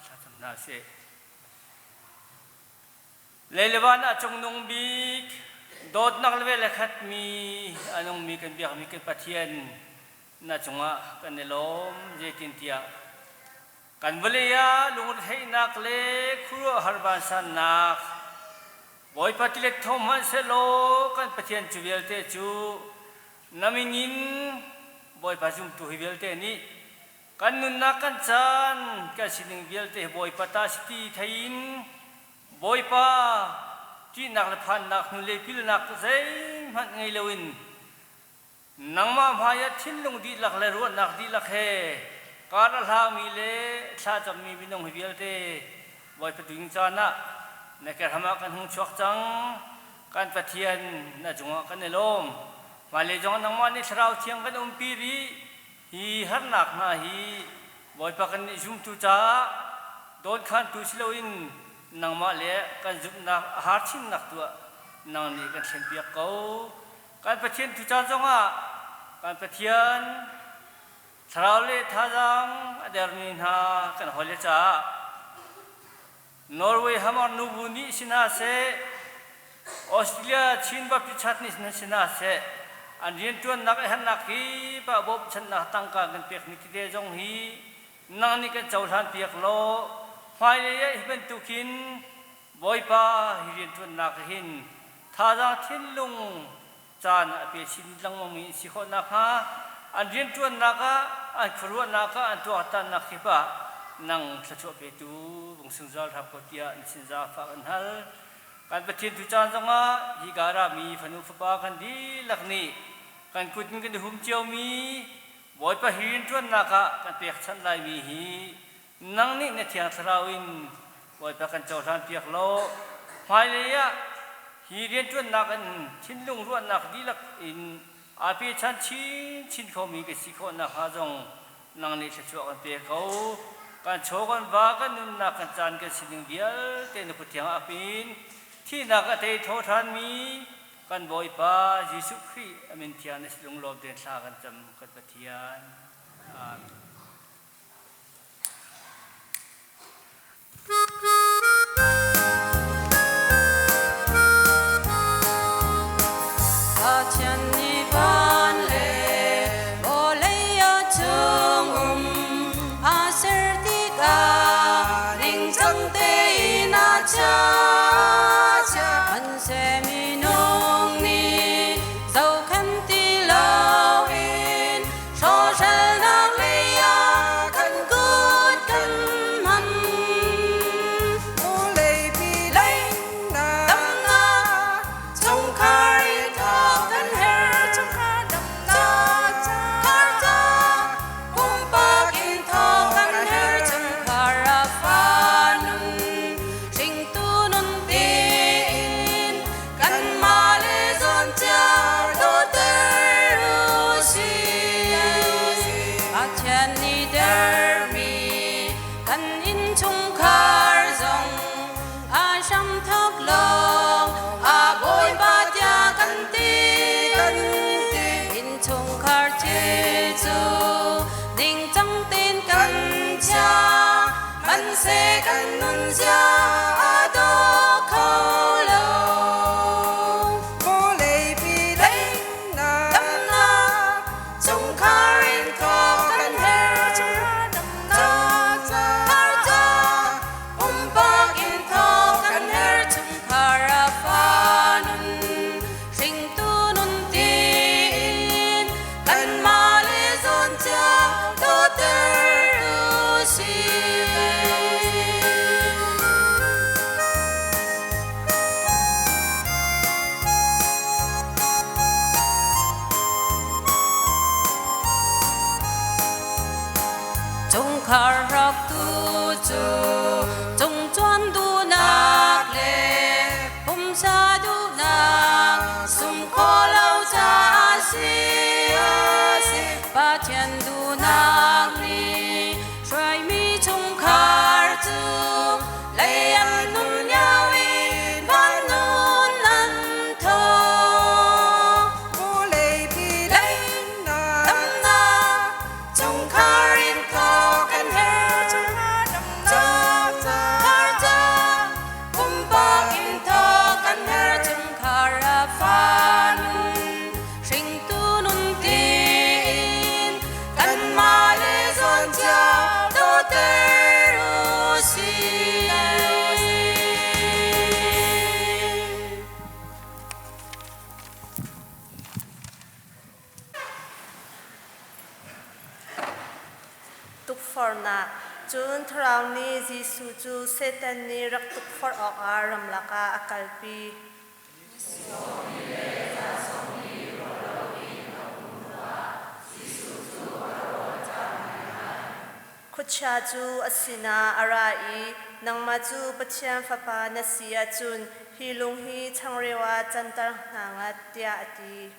Thlacam hna sih. Leilevan ah cungnung bik dawtnak le vel a khatmi a nungmi kan biakmi kan Pathian na cungah kan i lawm. Zeitintiah kan vawlei ah lungretheihnak le khuaruahhar vansannak Bawipa tilet tho hmanhsehlaw kan Pathian cu vialte cu na min in Bawipa zumtu hi vialte nih kan nunnak kan caan kan sining vialte hi Bawipa ta si ti thei in Bawipa ṭihnak le phannak hnulei pilnak zeihmanh ngei loin Nangmah hmaiah thinlung dihlak le ruahnak dihlak he kar a hlangmi le thlacammi minung hi vialte Bawipa ding caan ah na kehram ah kan hung chuak cang. Kan Pathian na cungah kan i lawm. Hmailei zongah nangmah nih Thlarau Thiang kan umpi rih. Hi harnak hna hi Bawipa kan nih zumtu caah dawnkhantu si loin nangmah le kan zumhnak a har chinnak tuah nang nih kan thlenpiak ko. Kan Pathian tucaan zongah kan Pathian thlarau le thazaang a dermi hna kan hawile caah Norway Hamar nubu nih si hna seh, Australia Chin Baptist Church nih si hna seh, an rianṭuannak a herhnak kip ah bawmchanhnak tangka kan pekmi tete zong hi nang nih kan cohlan piak law hmailei ah hi bantukin Bawipa hi rianṭuannak hin thazaang thinlung caan a pe chin lengmangmi an si khawh nakhnga an rianṭuannak ah an khuaruahnak ah an tuaktannak kip ah nang thluachuah petu vung sungzal hram ko tiah na sin zaangfah kan hal. Kan Pathian tu caan zongah hi gara mi fanu fapa kan dihlak nih kan kut in kan i hum ciomi Bawipa hi rianṭuannak ah kan pekchanh laimi hi Nang nih na Thiang Thlarau in Bawipa kan cohlan piak law hmailei ah hi rianṭuannak in thinlung ruahnak dihlak in aa pechan chinchin khomi ka si khawh nakhnga zong nang nih thluachuah kan pe ko. Kan chaw kan va kan nunnak kan caan kan sining vialte na kut thiang ah pin thihnak a tei tho ṭhanmi kan Bawipa Jesuh Khrih a min thiang na lunglawm tein thla kan cam kan Pathian. Amen. Pathian nih van le vawlei a chungum a ser tikah ningcang tein a chiah. Sihmanhseh minung nih zohkhenh ti loin Hrawhralnak lei ah kan kut kan hman. Vawleipi daihnak damnak chungkhar i thawk kan herh. Chungkhar damnak Chungkhar ca pumpak in thawk kan herh. Chungkhar a fa nun hringtu nun tiin kanmah le zawn cia dawter u sih. Pathian nih dermi kan innchungkhar zong a hramthawk lawng a Bawipa tiah kan ti. Innchungkhar thil cu ningcang tein kan chia, hmanhseh kan nunzia aa dawh kho lo. Vawleipi daihnak damnak chungkhar in thawk kan herh. Chungkhar damnak Chungkhar ca pumpak in thawk kan herh. Chungkhar a fa nun hringtu nun tiin kanmah le zawn cia dawter u sih. Chungkhar hrawktu cu cungcuan duhnak le pumsa duhnak sum khawh lo caah si. Pathian duhnak nih hruaimi chungkhar cu lei an nun lio in van nun an thawk. Vawleipi daihnak Tukforhnak. Cun Thlarau nih Jesuh cu Satan nih rak tukforh awkah ramlak ah a kalpi. Khuachia cu a sinah a ra i, Nangmah cu Pathian Fapa na si ahcun hi lung hi changreu ah canter hna ngat, tiah a ti.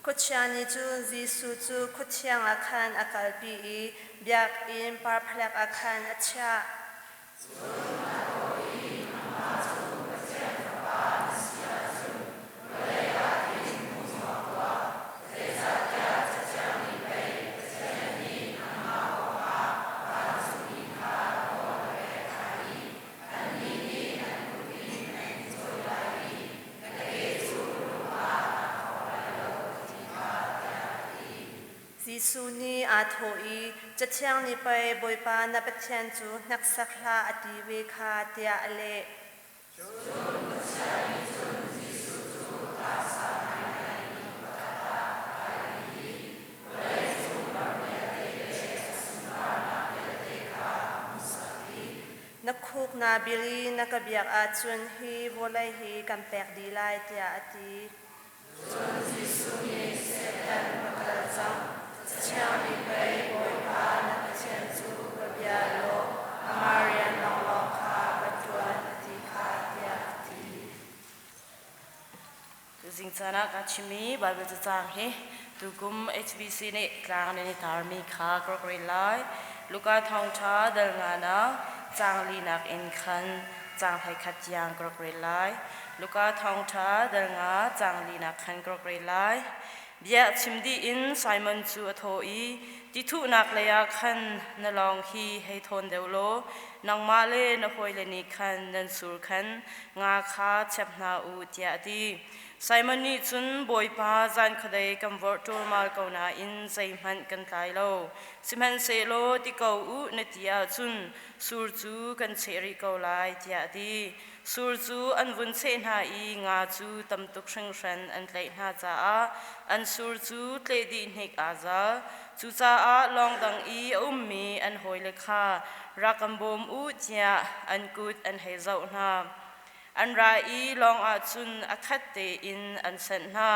Khuachia nih cun Jesuh cu khuathiang ah khan a kalpi i biakinn parphalek ah khan a chiah. Jesuh nih aa thawh i, Cathiang nih pei Bawipa na Pathian cu hneksak hlah a ti ve kha, tiah a leh. Na khuk naa bil i na ka biak ahcun hi vawlei hi kan pek dih lai, tiah a ti. Cun Jesuh nih, Satan, va kal cang! Cathiang nih pei Bawipa na Pathian cu va bia law amah rian lawnglawng kha va ṭuan, a ti kha, tiah a ti. Tuzing caan ah ka chimmi Baibal cacang hi tukum HBC nih tlang nan i tarmi kha ka rak rel lai. Luka thawngṭha dal nga nak caang linak in khan caang 11 tiang ka rak rel lai. Luka thawngṭha dal nga caang linak khan ka rak rel lai. Bia a chim dih in Simon cu a thawh i, Ti thuhnak lei ah khan na lawng hi hei thawn deuh law nangmah le na hawile nih khan nan sur khan nga kha chep hna u, tiah a ti. Simon nih cun, Bawipa, zan khuadei kan vorh ṭulmal ko nain zeihmanh kan tlai lo. Sihmanhsehlaw ti ko u na ti ahcun sur cu kan cheh rih ko lai, tiah a ti. Sur cu an vun cheh hna i nga cu tam tuk hringhran an tlaih hna caah an sur cu tleh dih hnik aa zal. Cucaah lawng dang i a ummi an hawile kha rak kan bawm u tiah an kut an hei zoh hna. An ra i lawng ah cun a khat tein an senh hna.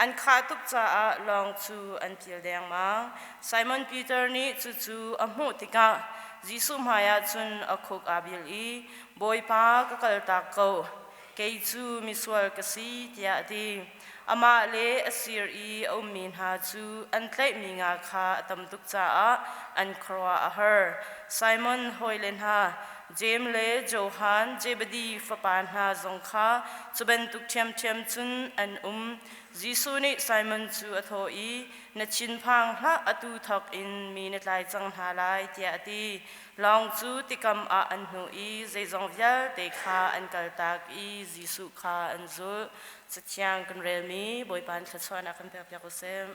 An khah tuk caah lawng cu an pil dengmang. Simon Peter nih cucu a hmuh tikah Jesuh hmaiah cun a khuk aa bil i, Bawipa, ka kaltak ko, kei cu misual ka si, tiah a ti. Amah le a sir i a ummi hna cu an tlaihmi nga kha a tam tuk caah an khuaruah a har. Simon hawile hna, Jeim le Johan, Zebedi fapa hna zong kha cu bantuk ṭhiamṭhiam cun an um. Jesuh nih Simon cu a thawh i, Na thinphang hlah, atu thawk in mi na tlai cang hna lai, tiah a ti. Lawng cu tikam ah an hnuh i zeizong vialte kha an kaltak i Jesuh kha an zulh. Cathiang kan relmi Bawipa in thluachuahnak kan pekpiak u sih.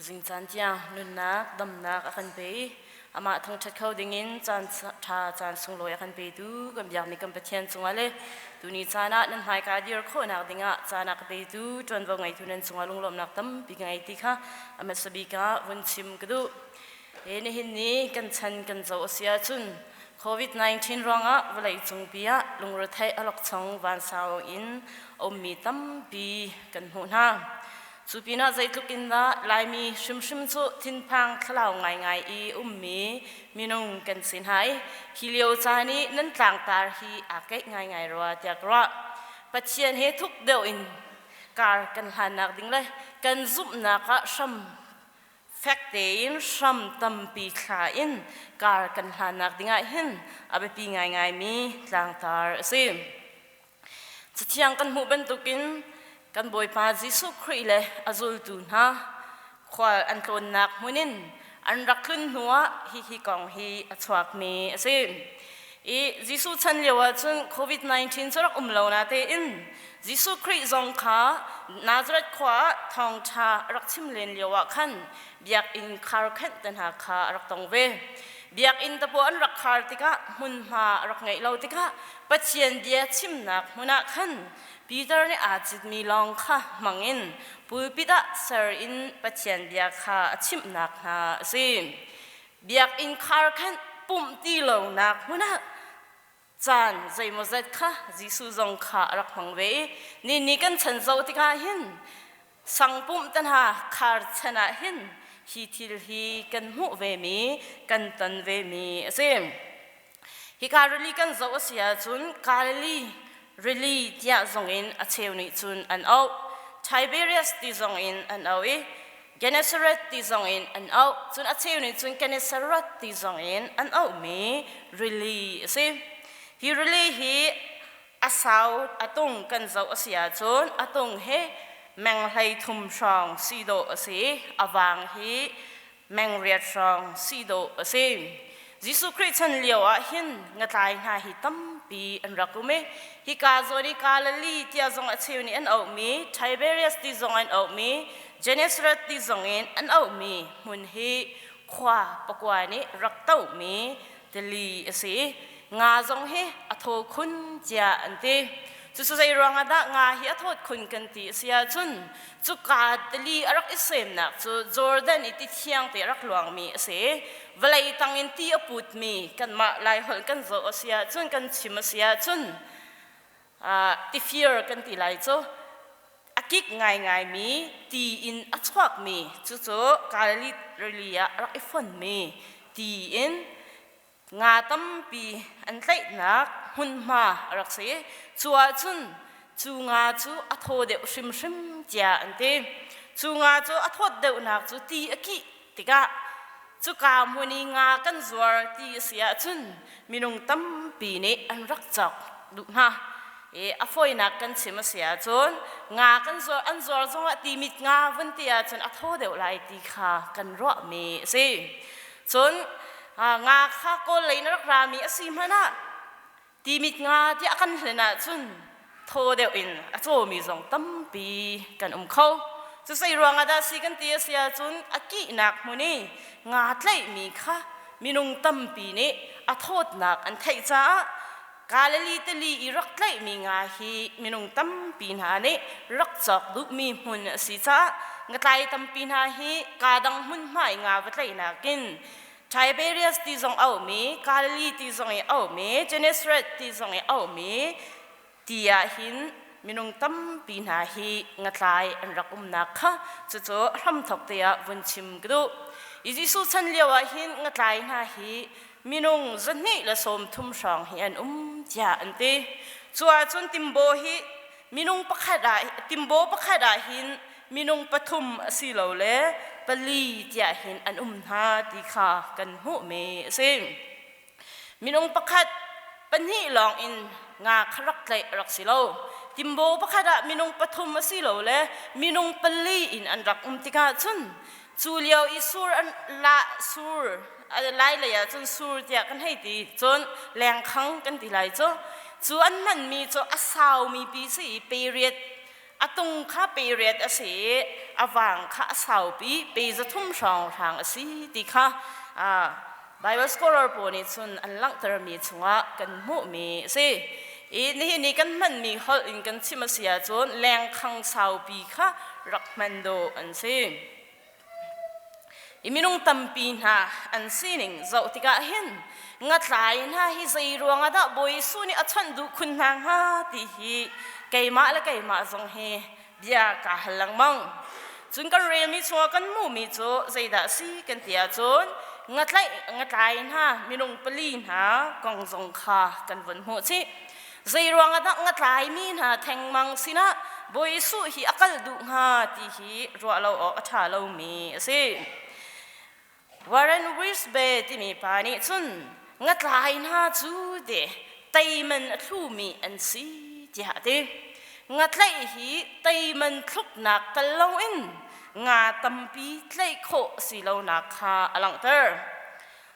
Tuzing caan tiang nunnak, damnak a kan pe i amah thangṭhat kho dingin caan ṭha caan sunglawi a kan petu kan biakmi kan Pathian cungah le tuni caan ah nan hmaika dir khawhnak dingah caan a ka petu ṭuanvo ngeitu nan cungah lunglawmhnak tampi ka ngei ti kha a hmasa bik ah vun chim ka duh. He nihin ni kan chan kan zoh a si ahcun COVID-19 ruangah vawlei cungpi ah lungretheih a lawkchong vansau in a ummi tampi kan hmuh hna. Cu pinah zeitluk in dah Laimi hrimhrim cu thinphang thlalau ngaingai i ummi minung kan si hna i hi lio caan i nan tlangtar hi aa keih ngaingai rua tiah ka ruah. Pathian he thuk deuh in kar kan hlannak ding le kan zumhnak ah hram fek tein hram tampi thla in kar kan hlannak dingah hin a biapi ngaingaimi tlangtar a si. Cathiang kan hmuh bantukin kan Bawipa Jesuh Khrih le a zultu hna khual an tlawnnak hmun in an rak tlun hnuah hihi kong hi a chuakmi a si. I Jesuh chan lio ahcun COVID-19 cu rak um lo natein Jesuh Khrih zong kha Nazareth khua ah thawngṭha a rak chim len lio ah khan biakinn kharkhenh te hna kha a rak tong ve. Biakinn tapuah an rak khar tikah hmunhma a rak ngeih lo tikah Pathian bia chimnak hmun ah khan Peter nih aa citmi lawng kha hmangin pulpit ah ser in Pathian bia kha a chimhnak hna a si. Biakinn khar khan pumh ti lonak hmun ah caan zeimawzat kha Jesuh zong kha a rak hmang ve i ni ni kan chan zoh tikah hin sangpumh te hna khar chan ah hin hi thil hi kan hmuh vemi kan ton vemi a si. Hika rili kan zoh a si ahcun Galilee rili tiah zongin a cheu nih cun an auh. Tiberias ti zongin an auh i Gennesaret ti zongin an auh. Cun a cheu nih cun Gennesaret ti zongin an auhmi rili a si. Hi rili hi a sau a tung kan zoh a si ahcun a tung hi meng 33 hrawng si dawh a si i a vang hi meng riat hrawng si dawh a si. Jesuh Khrih chan lio ah hin ngatlai hna hi tampi an rak um i hika zawn i Galilee tiah zong a cheu nih an auhmi Tiberias ti zong an auhmi Gennesaret ti zong in an auhmi hmun hi khua pakua nih rak tohmi tili a si i nga zong hi a thaw khun tiah an ti. Cucu zei ruangah dah nga hi a thawt khun kan ti a si ahcun cuka tili a rak i semnak cu Jordan i ti thiang te a rak luangmi a si. Vawlei tangin ti a putmi kanmah Laiholh kan zoh a si ahcun kan chim a si ahcun tifir kan ti lai cu a kik ngaingaimi ti in a chuakmi cucu Galilee rili ah a rak i fonmi ti in nga tampi an tlaihnak hmunhma a rak si. Cu ahcun cu nga cu a thaw deuh hrimhrim tiah an ti. Cu nga cu a thawt deuhnak cu ti a kih tikah cuka hmun i nga kan zuar ti a si ahcun minung tampi nih an rak cawk duh hna. I a fawinak kan chim a si ahcun nga kan zuar an zuar zongah timit nga vun ti ahcun a thaw deuh lai ti kha kan ruahmi a si. Cun nga kha kawl lei na rak rami a si hmanh ah timit nga tiah kan hlen ahcun thaw deuh in a cawmi zong tampi kan um kho. Cu zei ruangah dah si kan ti a si ahcun a kihnak hmun i nga tlaihmi kha minung tampi nih a thawtnak an theih caah Galilee tili i rak tlaihmi nga hi minung tampi hna nih rak cawk duhmi hmun a si caah ngatlai tampi hna hi kaa dang hmunhma i nga va tlaihnak in Tiberias ti zong auhmi, Galilee ti zong i auhmi, Gennesaret ti zong i auhmi ti ah hin minung tampi hna hi ngatlai an rak umnak kha cucu hramthok te ah vun chim ka duh. I Jesuh chan lio ah hin ngatlai hna hi minung 230 hrawng hi an um tiah an ti. Cu ahcun timbo hi minung pakhat ah timbo pakhat ah hin minung pathum asilole pali tiah hin an um hna ti kha kan hmuhmi a si. Minung pakhat pahnih lawng in nga kha rak tlaih a rak si lo. Timbo pakhat ah minung pathum asilole minung pali in an rak um tikah cun cu lio i sur an la sur lai lei ah cun sur tiah kan hei ti cun lengkhang kan ti lai cu cu an hmanmi cu a saumi pi si i period. A tung kha pe riat a si i a vang kha a saupi pe 300 hrawnghrang a si ti kha Bible scholar pawl nih cun an langhtermi chungah kan hmuhmi a si. I nihin ni kan hmanmi holh in kan chim a si ahcun lengkhang saupi kha rak hman dawh an si. I minung tampi hna an sining zoh tikah hin ngatlai hna hi zei ruangah dah Bawi Jesuh nih a chawnh duh khun hna hnga ti hi keimah le keimah zong hi bia kaa hal lengmang. Cun kan relmi chungah kan hmuhmi cu zeidah a si kan ti ahcun ngatlaih ngatlai hna minung pali hna kong zong kha kan vun hmuh chih. Zei ruangah dah ngatlaimi hna thengmang sinah Bawi Jesuh hi a kal duh hnga ti hi ruah lo awk a ṭha lomi a si. Warren Wiersbe timi pa nih cun ngatlai hna cu te teiman a thlumi an si tiah a ti. Ngatlaih hi teiman thluknak tel loin nga tampi tlaih khawh a si lonak kha a langhter.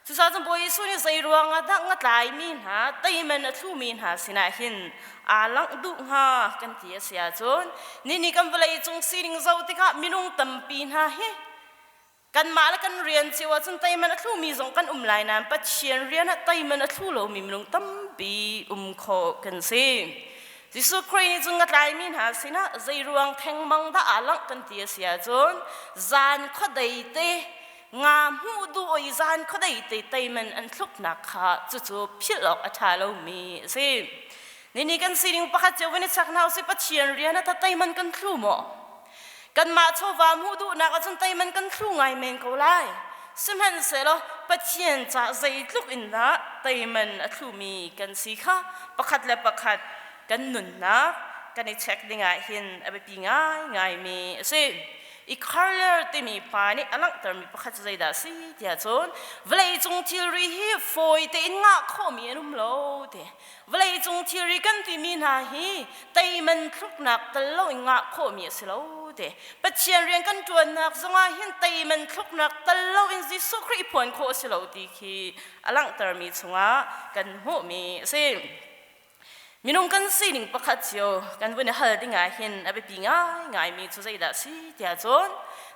Cucaah cun Bawi Jesuh nih zei ruangah dah ngatlaimi hna, teiman a thlumi hna sinah hin aa langh duh hnga kan ti a si ahcun nini kan vawlei cung sining zoh tikah minung tampi hna hi kanmah le kan rian cio ahcun teiman a thlumi zong kan um lai nain Pathian rian ah teiman a thlu lomi minung tampi um khawh kan si. Jesuh Khrih nih cun ngatlaimi hna sinah zei ruang thengmang dah aa langh kan ti a si ahcun zan khuadei te Nga hmuh duh i zan khuadei te teiman an thluknak kha cucu philh awk a ṭha lomi a si. Nini kan sining pakhat cio van i chak hna usih Pathian rian ah teiman kan thlu maw? Kanmah chawva hmuh duhnak ahcun teiman kan thlu ngai men ko lai. Sihmanhsehlaw Pathian ca zeitluk in dah teiman a thlumi kan si kha pakhat le pakhat kan nunnak kan i check dingah hin a biapi ngaingaimi a si. I Carler timi pa nih a langhtermi pakhat cu zeidah a si tiah cun vawleicung thilri hi fawi tein ngah khawhmi an um lo ti. Vawleicung thilri kan timi hna hi teiman thluknak tel loin ngah khawhmi a si lo ti. Pathian rian kan ṭuannak zongah hin teiman thluknak tel loin Jesuh Khrih phuan khawh a si lo ti khi a langhtermi chungah kan hmuhmi a si. Minung kan sining pakhat cio kan vun i hal ding ah hin a biapi ngaingaimi cu zeidah a si tiah cun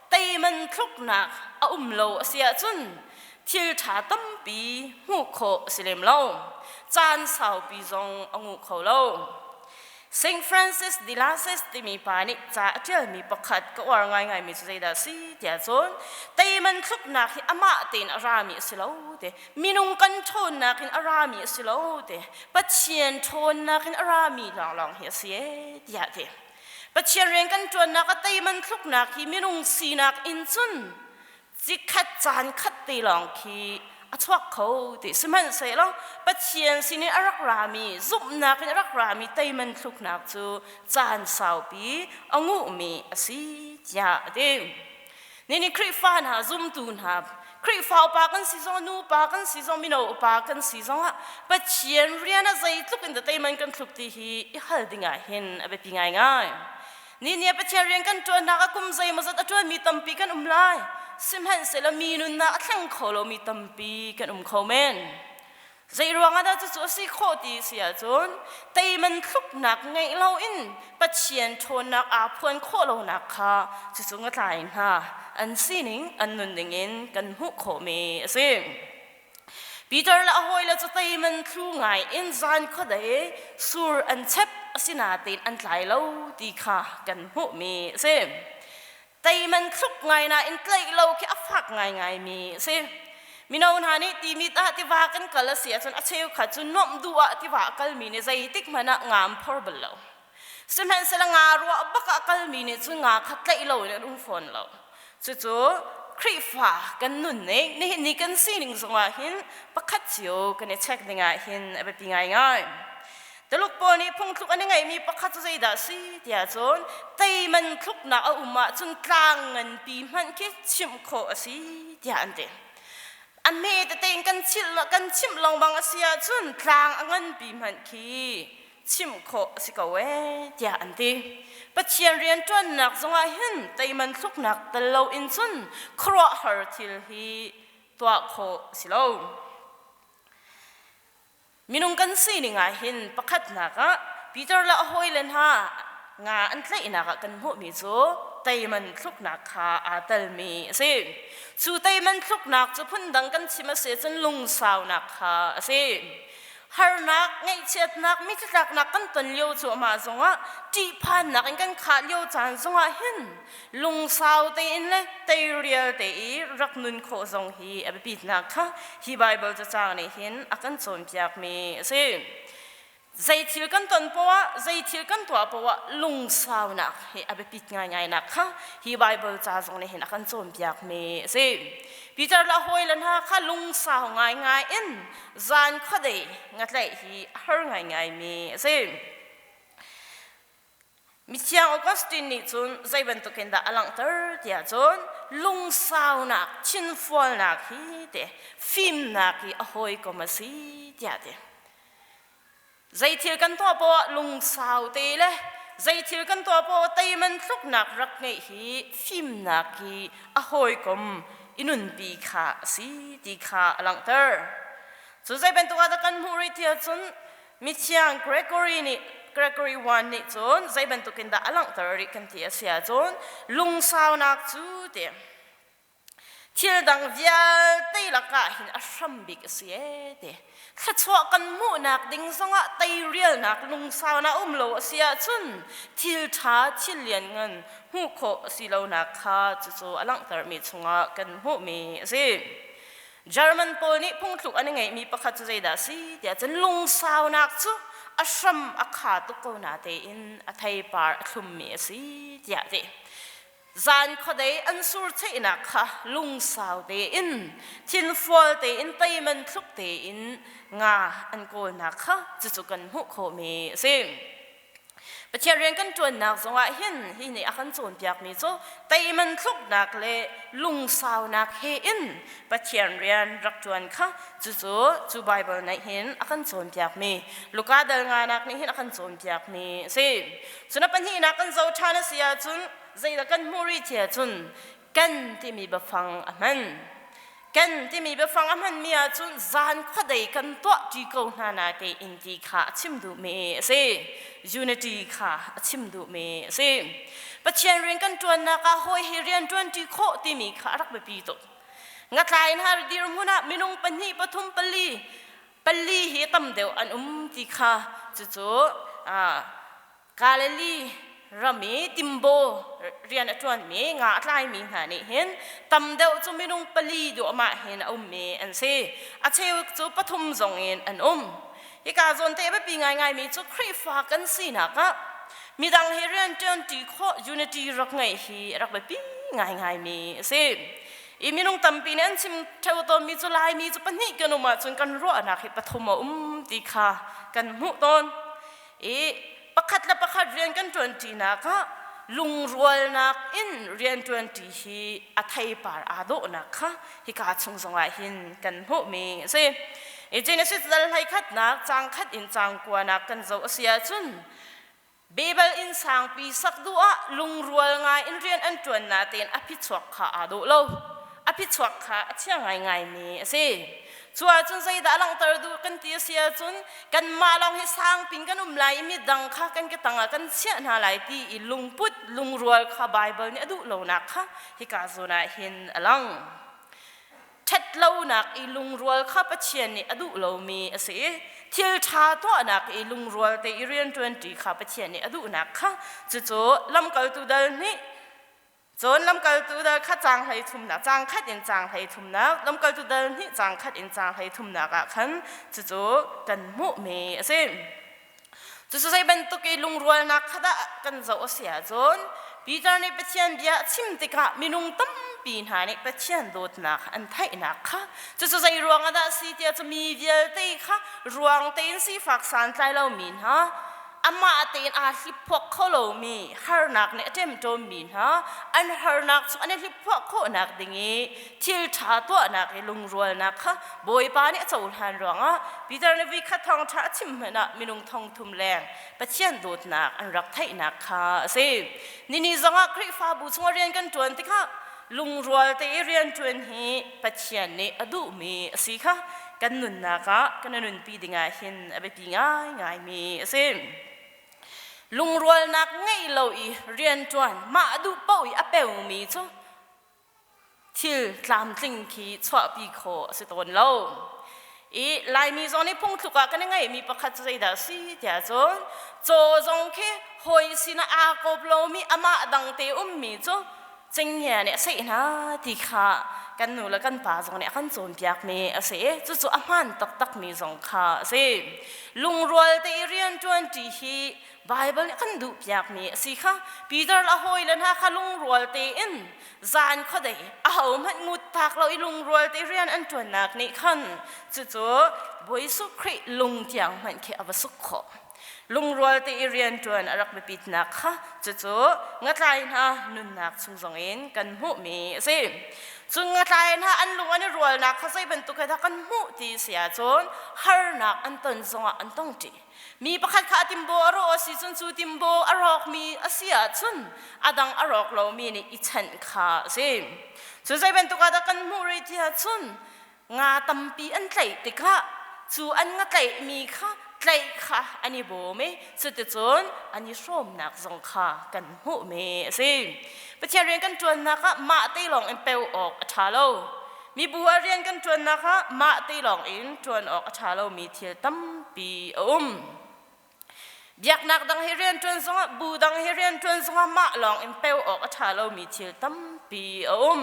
teiman thluknak a um lo a si ahcun thil ṭha tampi hmuh khawh a si lem lo. Caan saupi zong a nguh kho lo. St. Francis de Assisi timi pa nih ca a ṭialmi pakhat ka uar ngaingaimi cu zeidah a si tiah cun teiman thluknak hi amah tein a rami a si lo ti. Minung kan ṭhawnnak in a rami a si lo ti. Pathian ṭhawnnak in a rami lawnglawng hi a si ee tiah ti. Pathian rian kan ṭuannak a teiman thluknak hi minung sinak in cun cikhat caan khat te lawng khi a chuak kho ti sihmanhsehlaw Pathian sinin a rak rami zumhnak in a rak rami teiman thluknak cu caan saupi a nguhmi a si tiah a ti. Nini Khrihfa hna zumtu hna Khrihfa upa kan si zong nu upa kan si zong mino upa kan si zongah Pathian rian a zeitluk in teiman kan thluk ti hi i hal dingah hin a biapi ngaingai. Ni ni Pathian rian kan ṭuannak a kum zeimawzat a ṭuanmi tampi kan um lai. Sihmanhsehlaw mi nunnak a thleng kho lomi tampi kan um kho men. Zei ruangah dah cucu a si khawh ti si ahcun teiman thluknak ngeih loin Pathian ṭhawnnak aa phuan khawh lonak kha cucu ngatlai hna an sining an nunning in kan hmuh khawhmi a si. Peter le a hawile cu teiman thlu ngai in zan khuadei sur an chep asinain an tlai lo ti kha kan hmuhmi a si. Teiman thluk ngai nain tlaih lo khi a fak ngaingaimi a si. Mino hna nih timit ah tiva kan kal a si ahcun a cheukhat cu nuamh duh ah tiva a kalmi nih zeitik hmanh ah nga an phor bal lo. Sihmanhsehlaw nga ruah bak ah kalmi nih cun nga kha tlaih lo in an um fawn lo. Cucu Khrihfa kan nunning nihin ni kan sining zongah hin pakhat cio kan i check dingah hin a biapi ngaingai. Tuluk pawl nih phungthluk an i ngeihmi pakhat cu zeidah a si tiah cun teiman thluknak a um ahcun tlang nganpi hmanh khi chimh khawh a si tiah an ti. A hme tete in kan chilh kan chimh lengmang a si ahcun tlang a nganpi hmanh khi chimh khawh a si ko ee tiah an ti. Pathian rianṭuannak zongah hin teiman thluknak tel loin cun khuaruahhar thil hi tuah khawh a si lo. Minung kan sining ah hin pakhatnak ah Peter le a hawile hna Nga an tlaihnak ah kan hmuhmi cu teiman thluknak kha aa telmi a si. Cu teiman thluknak cu phundang kan chim a si cun lungsaunak kha a si. Harnak, ngaihchiatnak, mithlatlaknak kan ton lio cuahmah zongah ṭihphannak in kan khah lio caan zongah hin lungsau tein le teirial te i rak nun khawh zong hi a biapitnak kha hi Baibal cacang nih hin a kan cawnpiakmi a si. Zei thil kan ton poah, zei thil kan tuah poah lungsaunak hi a biapit ngaingai nak kha hi Baibal ca zong nih hin a kan cawnpiakmi a si. Peter le a hawile hna kha lungsau ngaingai in zan khuadei ngatlaih hi a har ngaingaimi a si. Mithiang Augustine nih cun zei bantukin dah a langhter tiah cun lungsaunak, thinfualnak hi te fimnak hi a hawikom a si tiah ti. Zei thil kan tuah poah lungsau te le zei thil kan tuah poah teiman tluknak rak ngeih hi fimnak hi a hawikom i nunpi kha a si ti kha a langhter. Cu zei bantuk ah dah kan hmuh rih tiah cun Mithiang Gregory nih Gregory I nih cun zei bantukin dah a langhter rih kan ti a si ahcun lungsaunak cu ti thil dang vialte lakah hin a hram bik a si ee ti thluachuah kan hmuhnak ding zongah teirialnak lungsaunak um lo a si ahcun thil ṭha thil lianngan hmuh khawh a si lonak kha cucu a langhtermi chungah kan hmuhmi a si. German pawl nih phungthluk an i ngeihmi pakhat cu zeidah a si tiah cun lungsaunak cu a hram a kha tuk ko natein a theipar a thlummi a si tiah ti. Zan khuadei an sur cheihnak kha lungsau tein, thinfual tein, teiman thluk tein nga an kawlnak kha cucu kan hmuh khawhmi a si. Pathian rian kan ṭuannak zongah hin hi nih a kan cawnpiakmi cu teiman thluknak le lungsaunak he in Pathian rian rak ṭuan kha cucu cu Baibal nih hin a kan cawnpiakmi Luka dal nganak nih hin a kan cawnpiakmi a si. Cun a pahnihnak kan zoh ṭhan a si ahcun zeidah kan hmuh rih ti ahcun kan timi biafang a hman. Kan timi biafang a hmanmi ahcun zan khuadei kan tuah ṭi ko hna na tein ti kha a chim duhmi a si. Unity kha a chim duhmi a si. Pathian rian kan ṭuannak ah hawi he rian ṭuanṭi khawh timi kha a rak biapi tuk. Ngatlai in har dirhmun ah minung pahnih, pathum, pali, pali hi tam deuh an um ti kha cucu Galilee ram i timbo rian a ṭuanmi nga a tlaimi hna nih hin tam deuh cu minung pali duahmah hin a ummi an si. A cheu cu pathum zong in an um. Hika zawn te a biapi ngaingaimi cu Khrihfa kan sinak ah midang he rianṭuanṭi khawh unity rak ngeih hi a rak biapi ngaingaimi a si. I minung tampi nih an chim ṭheo tawnmi cu Laimi cu pahnih kan um ahcun kan ruahnak hi pathum a um ti kha kan hmuh tawn. I pakhat le pakhat rian kan ṭuanṭinak ah lungrualnak in rian ṭuanṭi hi a theipar aa dawhnak kha hika chung zongah hin kan hmuhmi a si. I Genesis dal hleikhatnak caang khat in caang kuanak kan zoh a si ahcun Babel inn sangpi sak duh ah lungrual ngai in rian an ṭuan natein a phichuak kha aa dawh lo. A phichuak kha a chia ngaingaimi a si. Cu ahcun zeidah langhter duh kan ti a si ahcun kanmah lawng hi sangpin kan um lai i midang kha kan ke tangah kan chiah hna lai ti i lungput lungrual kha Baibal nih a duh lonak kha hika zawn ah hin a lang. Ṭhatlonak i lungrual kha Pathian nih a duh lomi a si i thil ṭha tuahnak i lungrual te i rianṭuanṭi kha Pathian nih a duhnak kha cucu lamkaltu dal nih Cun lamkaltu dal kha caang hlei thumnak, caang khat in caang hlei thumnak, lamkaltu dal hnih caang khat in caang hlei thumnak ah khan cucu kan hmuhmi a si. Cucu zei bantuk i lungrualnak kha dah kan zoh a si ahcun Peter nih Pathian bia a chim tikah minung tampi hna nih Pathian dawtnak an theihnak kha cucu zei ruang ah dah a si tiah cu mi vialte kha ruang tein sifak santlai lomi hna amah tein aa hliphuak kho lomi harnak nih a ṭemṭawmmi hna an harnak cu an i hliphuah khawhnak ding i thil ṭha tuahnak i lungrualnak kha Bawipa nih a cohlan ruangah Peter nih voikhat thawngṭha a chim hmanh ah minung thongthum leng Pathian dawtnak an rak theihnak kha a si. Nini zongah Khrihfabu chungah rian kan ṭuan tikah lungrual te i rianṭuan hi Pathian nih a duhmi a si kha kan nunnak ah kan i nunpi dingah hin a biapi ngaingaimi a si. Lungrualnak ngeih lo i rianṭuan mah duh paoh i a peumi cu thil tlamtling khi chuahpi khawh a si tawn lo. I Laimi zong nih phungthluk ah kan i ngeihmi pakhat cu zeidah a si tiah cun caw zong khi hawi sinah aa kawp lomi amah dangte ummi cu cenghngia nih a seh hna ti kha kan nu le kan pa zong nih a kan cawnpiakmi a si. Cucu a hmaan taktakmi zong kha a si. Lungrual te i rianṭuanṭi hi Baibal nih kan duhpiakmi a si kha. Peter le a hawile hna kha lungrual tein zan khuadei ahohmanh ngut tak lo i lungrual te rian an ṭuannak nih khan cucu Bawi Jesuh Khrih lung tiang hmanh khi a va suk khawh. Lungrual te i rian ṭuan a rak biapitnak kha cucu ngatlai hna nunnak chung zongin kan hmuhmi a si. Cun ngatlai hna an lung an i rualnak kha zei bantuk he dah kan hmuh ti si ahcun harnak an ton zongah an tong ṭi. Mi pakhat kha a timbo a rawh a si cun cu timbo a rawkmi a si ahcun a dang a rawk lomi nih i chanh kha a si. Cu zei bantuk ah dah kan hmuh rih ti ahcun nga tampi an tlaih tikah cu an nga tlaihmi kha tlaih kha an i bawm i cuticun an i hrawmnak zong kha kan hmuhmi a si. Pathian rian kan ṭuannak ah mah te lawng in peu awk a ṭha lo. Mibu ah rian kan ṭuannak ah mah te lawng in ṭuan awk a ṭha lomi thil tampi a um. Biaknak dang he rian ṭuan zongah, bu dang he rian ṭuan zongah mah lawng in peu awk a ṭha lomi thil tampi a um.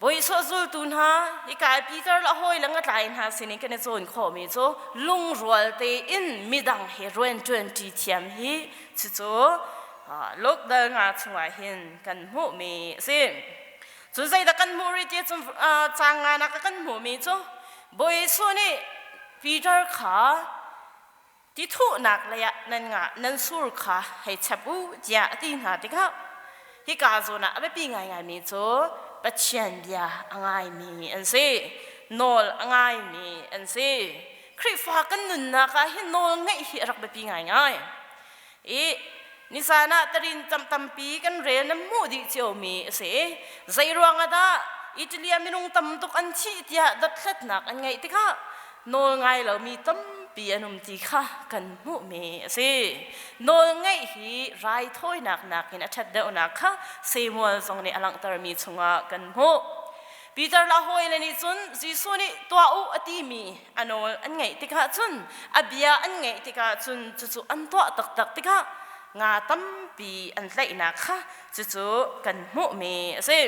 Bawi Jesuh zultu hna, hika i Peter le a hawile ngatlai hna sinin kan i cawn khawhmi cu lungrual tein midang he rian ṭuanṭi thiam hi cucu Luke dal nga chungah hin kan hmuhmi a si. Cun zeidah kan hmuh rih ti cun caang nganak ah kan hmuhmi cu Bawi Jesuh nih Peter kha ti thuhnak leiah nan nga nan sur kha hei chep u tiah a ti hna tikah hika zawn ah a biapi ngaingaimi cu Pathian bia a ngaimi an si nawl a ngaimi an si Khrihfa kan nunnak ah hin nawl ngeih hi a rak biapi ngaingai I nizan ah tarin tam tampi kan rel nan hmuh dih ciomi a si. Zei ruang ah dah Italy ah minung tam tuk an thih tiah dothlatnak an ngeih tikah nawl ngai lomi tampi an um ti kha kan hmuhmi a si. Nawl ngeih hi raithawinak nakin a ṭhat deuhnak kha Samuel zong nih a langhtermi chungah kan hmuh. Peter le a hawile nih cun Jesuh nih tuah u a timi a nawl an ngaih tikah cun a bia an ngaih tikah cun cucu an tuah taktak tikah nga tampi an tlaihnak kha cucu kan hmuhmi a si.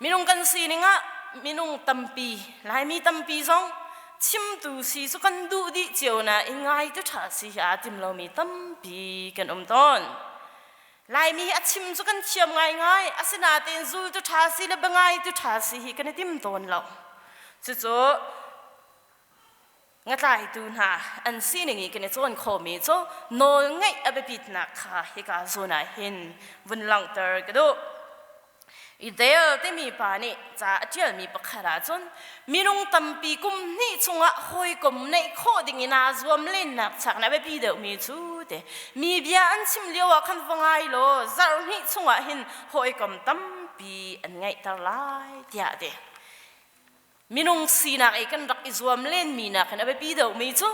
Minung kan sining ah minung tampi Laimi tampi zong chimtu si cu kan duh dih cio nain ngai tu ṭha si hi aa tim lomi tampi kan um tawn. Laimi hi a chim cu kan thiam ngaingai, asinain zultu ṭha si le biangaitu ṭha si hi kan i tim tawn lo. Cucu ngatlaitu hna an sining i kan i cawn khawhmi cu nawl ngeih a biapitnak kha hika zawn ah hin vun langhter ka duh. I Dale timi pa nih ca a ṭialmi pakhat ahcun minung tampi kum hnih chungah hawikom neih khawh ding in aa zuam lennak chak na biapi deuhmi cu te mi bia an chim lio ah khan va ngai law zarh hnih chungah hin hawikom tampi an ngeihter lai tiah a ti. Minung sinak i kan rak i zuam lenmi nakin a biapi deuhmi cu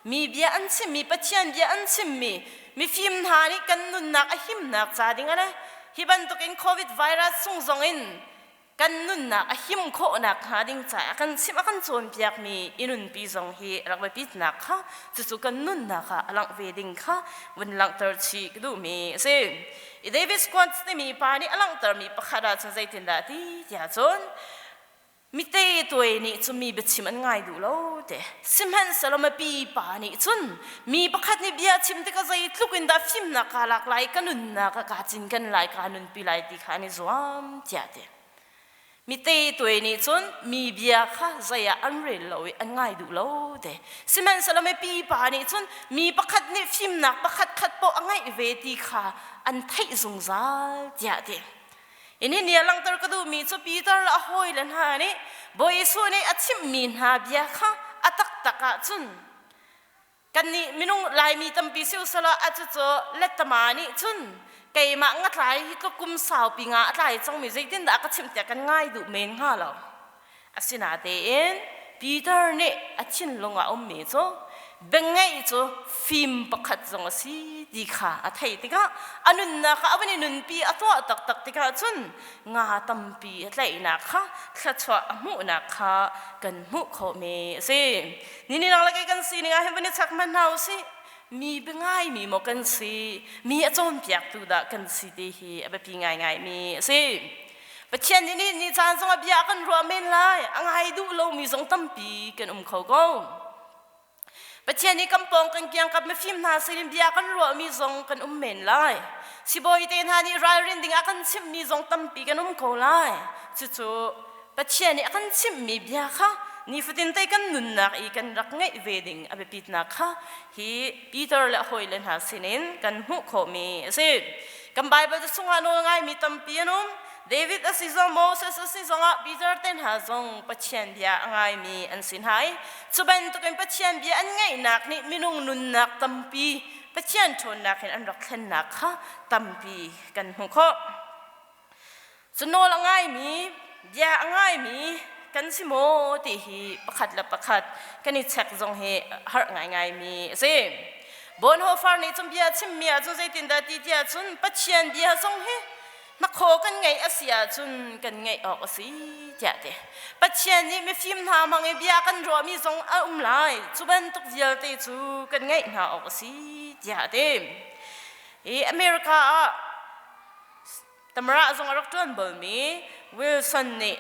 mi bia an chimmi Pathian bia an chimmi mifim hna nih kan nunnak a himnak ca ding le hi bantukin COVID virus chung zongin kan nunnak a him khawhnak hnga ding caah kan chimh a kan cawnpiakmi i nunpi zong hi rak biapitnak kha cucu kan nunnak ah a langh ve ding kha vun langhter chih ka duhmi a si. I David Squats timi pa nih a langhtermi pakhat ah cun zeitindah ti tiah cun Mite tuai nih cun mi biachim an ngai duh lo te. Sihmanhsehlaw mipi pa nih cun mi pakhat nih bia chim tikah zeitluk in dah fimnak kaa lak lai, ka nunnak ah kaa cinken lai, kaa nunpi lai ti kha an i zuam tiah ti. Mite tuai nih cun mi bia kha zei ah an rel lo i an ngai duh lo te. Sihmanhsehlaw mipi pa nih cun mi pakhat nih fimnak pakhat khat poah a ngeih ve ti kha an theih zungzal tiah ti. Ini ni a langhter ka duhmi cu Peter le a hawile hna nih Bawi Jesuh nih a chimhmi hna bia kha a taktak ahcun kannih minung Laimi tampi si usalaw a cucu lettama nih cun keimah ngatlai hi tluk kum saupi nga a tlai cangmi zeitindah a ka chimh tiah kan ngai duh men hnga lo. Asinatein Peter nih a thinlung ah a ummi cu Biangeih cu fim pakhat zong a si ti kha a theih tikah a nunnak ah a van i nunpi a tuah taktak tikah cun nga tampi a tlaihnak kha thluachuah a hmuhnak kha kan hmuh khawhmi a si. Nini nang le kei kan sining ah hin van i chek hmanh hna u sih. Mi biangaimi maw kan si, mi a cawnpiaktu dah kan si ti hi a biapi ngaingaimi a si. Pathian nih ni caan zong a bia a kan ruah men lai, a ngai duh lomi zong tampi kan um kho ko. Pathian nih kan pawng kan kiangkap mifim hna sinin bia kan ruahmi zong kan um men lai. Sibawi te hna nih ralrin ding ah kan chimhmi zong tampi kan um ko lai. Cucu Pathian nih a kan chimhmi bia kha nifatin te kan nunnak i kan rak ngeih ve ding a biapitnak kha hi Peter le a hawile hna sinin kan hmuh khawhmi a si. Kan Baibal cu chungah nawl ngaimi tampi an um. David a si zong Moses a si zongah Peter te hna zong Pathian bia a ngaimi an si hna i cu bantukin Pathian bia an ngaihnak nih minung nunnak tampi Pathian ṭhawnnak in an rak thlennak kha tampi kan hmuh khawh. Cu nawl a ngaimi, bia a ngaimi kan si maw ti hi pakhat le pakhat kan i check zong hi harh ngaingaimi a si. Bonhoeffer nih cun bia chimmi ahcun zeitindah ti tiah cun Pathian bia zong hi hnakhaw kan ngeih a si ahcun kan ngeih awk a si tiah ti. Pathian nih mifim hna hmang i bia kan ruahmi zong a um lai. Cu bantuk vialte cu kan ngeih hna awk a si tiah a ti. Hi America ah Tamara zong a rak ṭuan balmi Wilson nih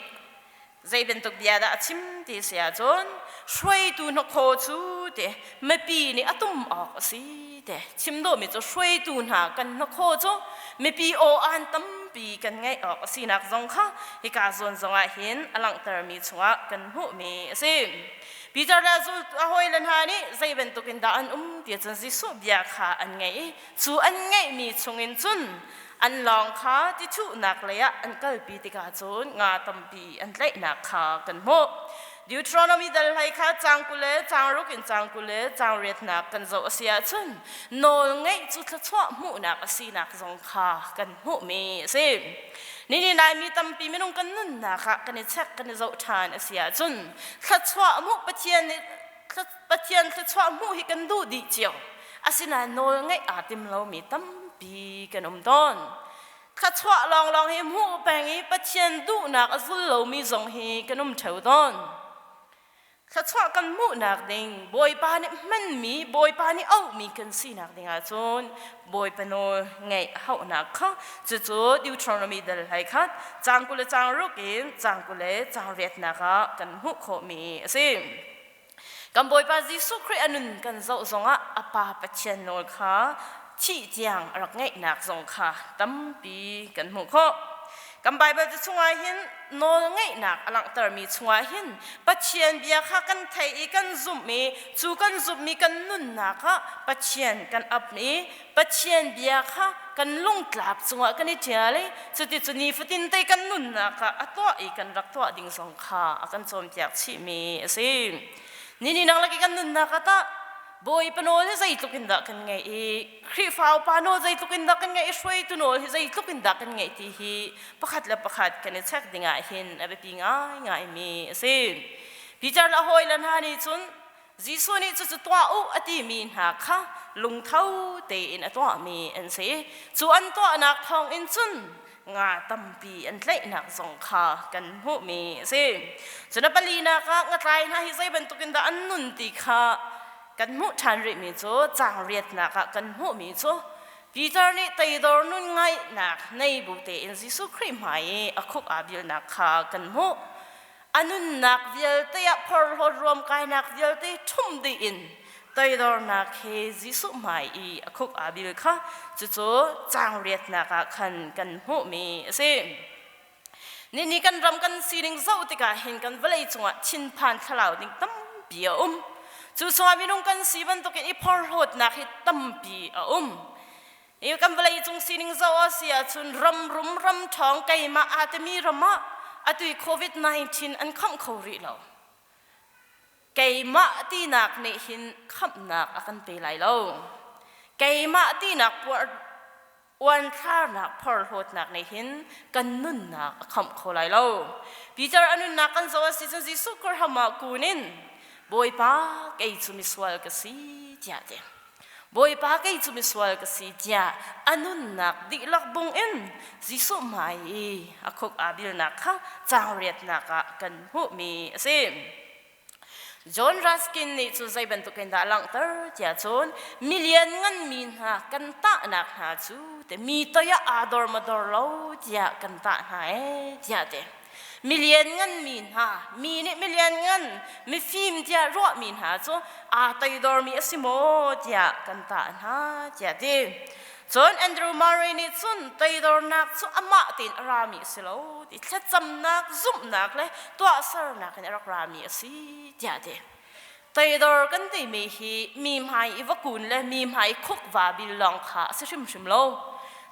zei bantuk bia dah a chim ti si ahcun hruaitu hnakhaw cu ti mipi nih a tum awk a si ti chim dawhmi cu hruaitu hna kan hnakhaw cu mipi aw aan tampi kan ngeih awk a sinak zong kha hika zawn zongah hin a langhtermi chungah kan hmuhmi a si. Peter le a hawile hna nih zei bantukin dah an um ti cun Jesuh bia kha an ngaih i cu an ngeihmi chungin cun an lawng kha ti thuhnak lei ah an kalpi tikah cun nga tampi an tlaihnak kha kan hmuh. Deuteronomy dal hlei kha caang 20 le caang ruk in caang 20 le caang riatnak kan zoh a si ahcun nawl ngeih cu thluachuah hmuhnak a sinak zong kha kan hmuhmi a si. Nini Laimi tampi minung kan nunnak ah kan i check kan i zoh ṭhan a si ahcun thluachuah hmuh Pathian nih Pathian thluachuah hmuh hi kan duh dih cio. Asinain nawl ngeih aa tim lomi tampi kan um tawn. Thluachuah lawnglawng hi hmuh peng i Pathian duhnak a zul lomi zong hi kan um ṭheo tawn. Thluachuah kan hmuhnak ding Bawipa nih hmanmi, Bawipa nih auhmi kan sinak ding ahcun Bawipa nawl ngeih a hauhnak kha cucu Deuteronomy dal hlei khat caang 20 le caang ruk in caang 20 le caang riatnak ah kan hmuh khawhmi a si. Kan Bawipa Jesuh Khrih a nun kan zoh zongah a Pa Pathian nawl kha thih tiang a rak ngeihnak zong kha tampi kan hmuh khawh. Kan Baibal ca chungah hin nawl ngeihnak a langhtermi chungah hin Pathian bia kha kan theih i kan zumh i cu kan zumhmi kan nunnak ah Pathian kan ap i Pathian bia kha kan lungtlap cungah kan i ṭial i cuticun nifatin te kan nunnak ah a tuah i kan rak tuah ding zong kha a kan cawnpiak chihmi a si. Nini nang lak i kan nunnak ah tah Bawipa nawl hi zeitluk in dah kan ngeih i Khrihfa upa nawl zeitluk in dah kan ngeih i hruaitu nawl hi zeitluk in dah kan ngeih ti hi pakhat le pakhat kan i check ding ah hin a biapi ngaingaimi a si. Peter le a hawile hna nih cun Jesuh nih cucu tuah u a timi hna kha lungtho tein a tuahmi an si. Cu an tuahnak thawngin cun nga tampi an tlaihnak zong kha kan hmuhmi a si. Cun a palinak ah ngatlai hna hi zei bantukin dah an nun ti kha kan hmuh ṭhan rihmi cu caang riatnak ah kan hmuhmi cu Peter nih teidor nun ngaihnak nei bu tein Jesuh Khrih hmai i a khuk aa bilnak kha kan hmuh. A nunnak vialte ah phorhlawt ruamkainak vialte ṭhumh dih in toidornak he Jesuh hmai i a khuk aa bil kha cucu caang riatnak ah khan kan hmuhmi a si. Nini kan ram kan sining zoh tikah hin kan vawlei cungah thinphan thlalau ding tampi a um. Cu chungah minung kan si bantukin i phorhlawtnak hi tampi a um. I kan vawlei cung sining zoh a si ahcun ram rum ram ṭhawng keimah aa timi ram ah atu i COVID-19 an khamh kho rih lo. Keimah tinak nih hin khamhnak a kan pe lai lo. Keimah tinak puar uanthlarnak phorhlawtnak nih hin kan nunnak a khamh kho lai lo. Peter a nunnak kan zoh a si cun Jesuh Khrih ah kun in. Bawipa kei cu misual ka si tiah ti. Bawipa kei cu misual ka si tiah a nunnak dihlak bung in Jesuh hmai i a khuk aa bilnak kha caang riatnak ah kan hmuhmi a si. John Ruskin nih cu zei bantukin dah a langhter tiah cun milian nganmi hna kan tahnak hna cu te mi toi ah aa dor ma dor lo tiah kan tah hna ee tiah ti. Milian nganmi hna, mi nih milian ngan, mifim tiah ruahmi hna cu aa toidormi a si maw tiah kan tah hna tiah ti. Cun Andrew Murray nih cun toidornak cu amah tein a rami a si lo ti thlacamnak, zumhnak le tuahsernak in a rak rami a si tiah a ti. Toidor kan timi hi mi hmai i va kun le mi hmai i khuk va bil lawng kha a si hrimhrim lo.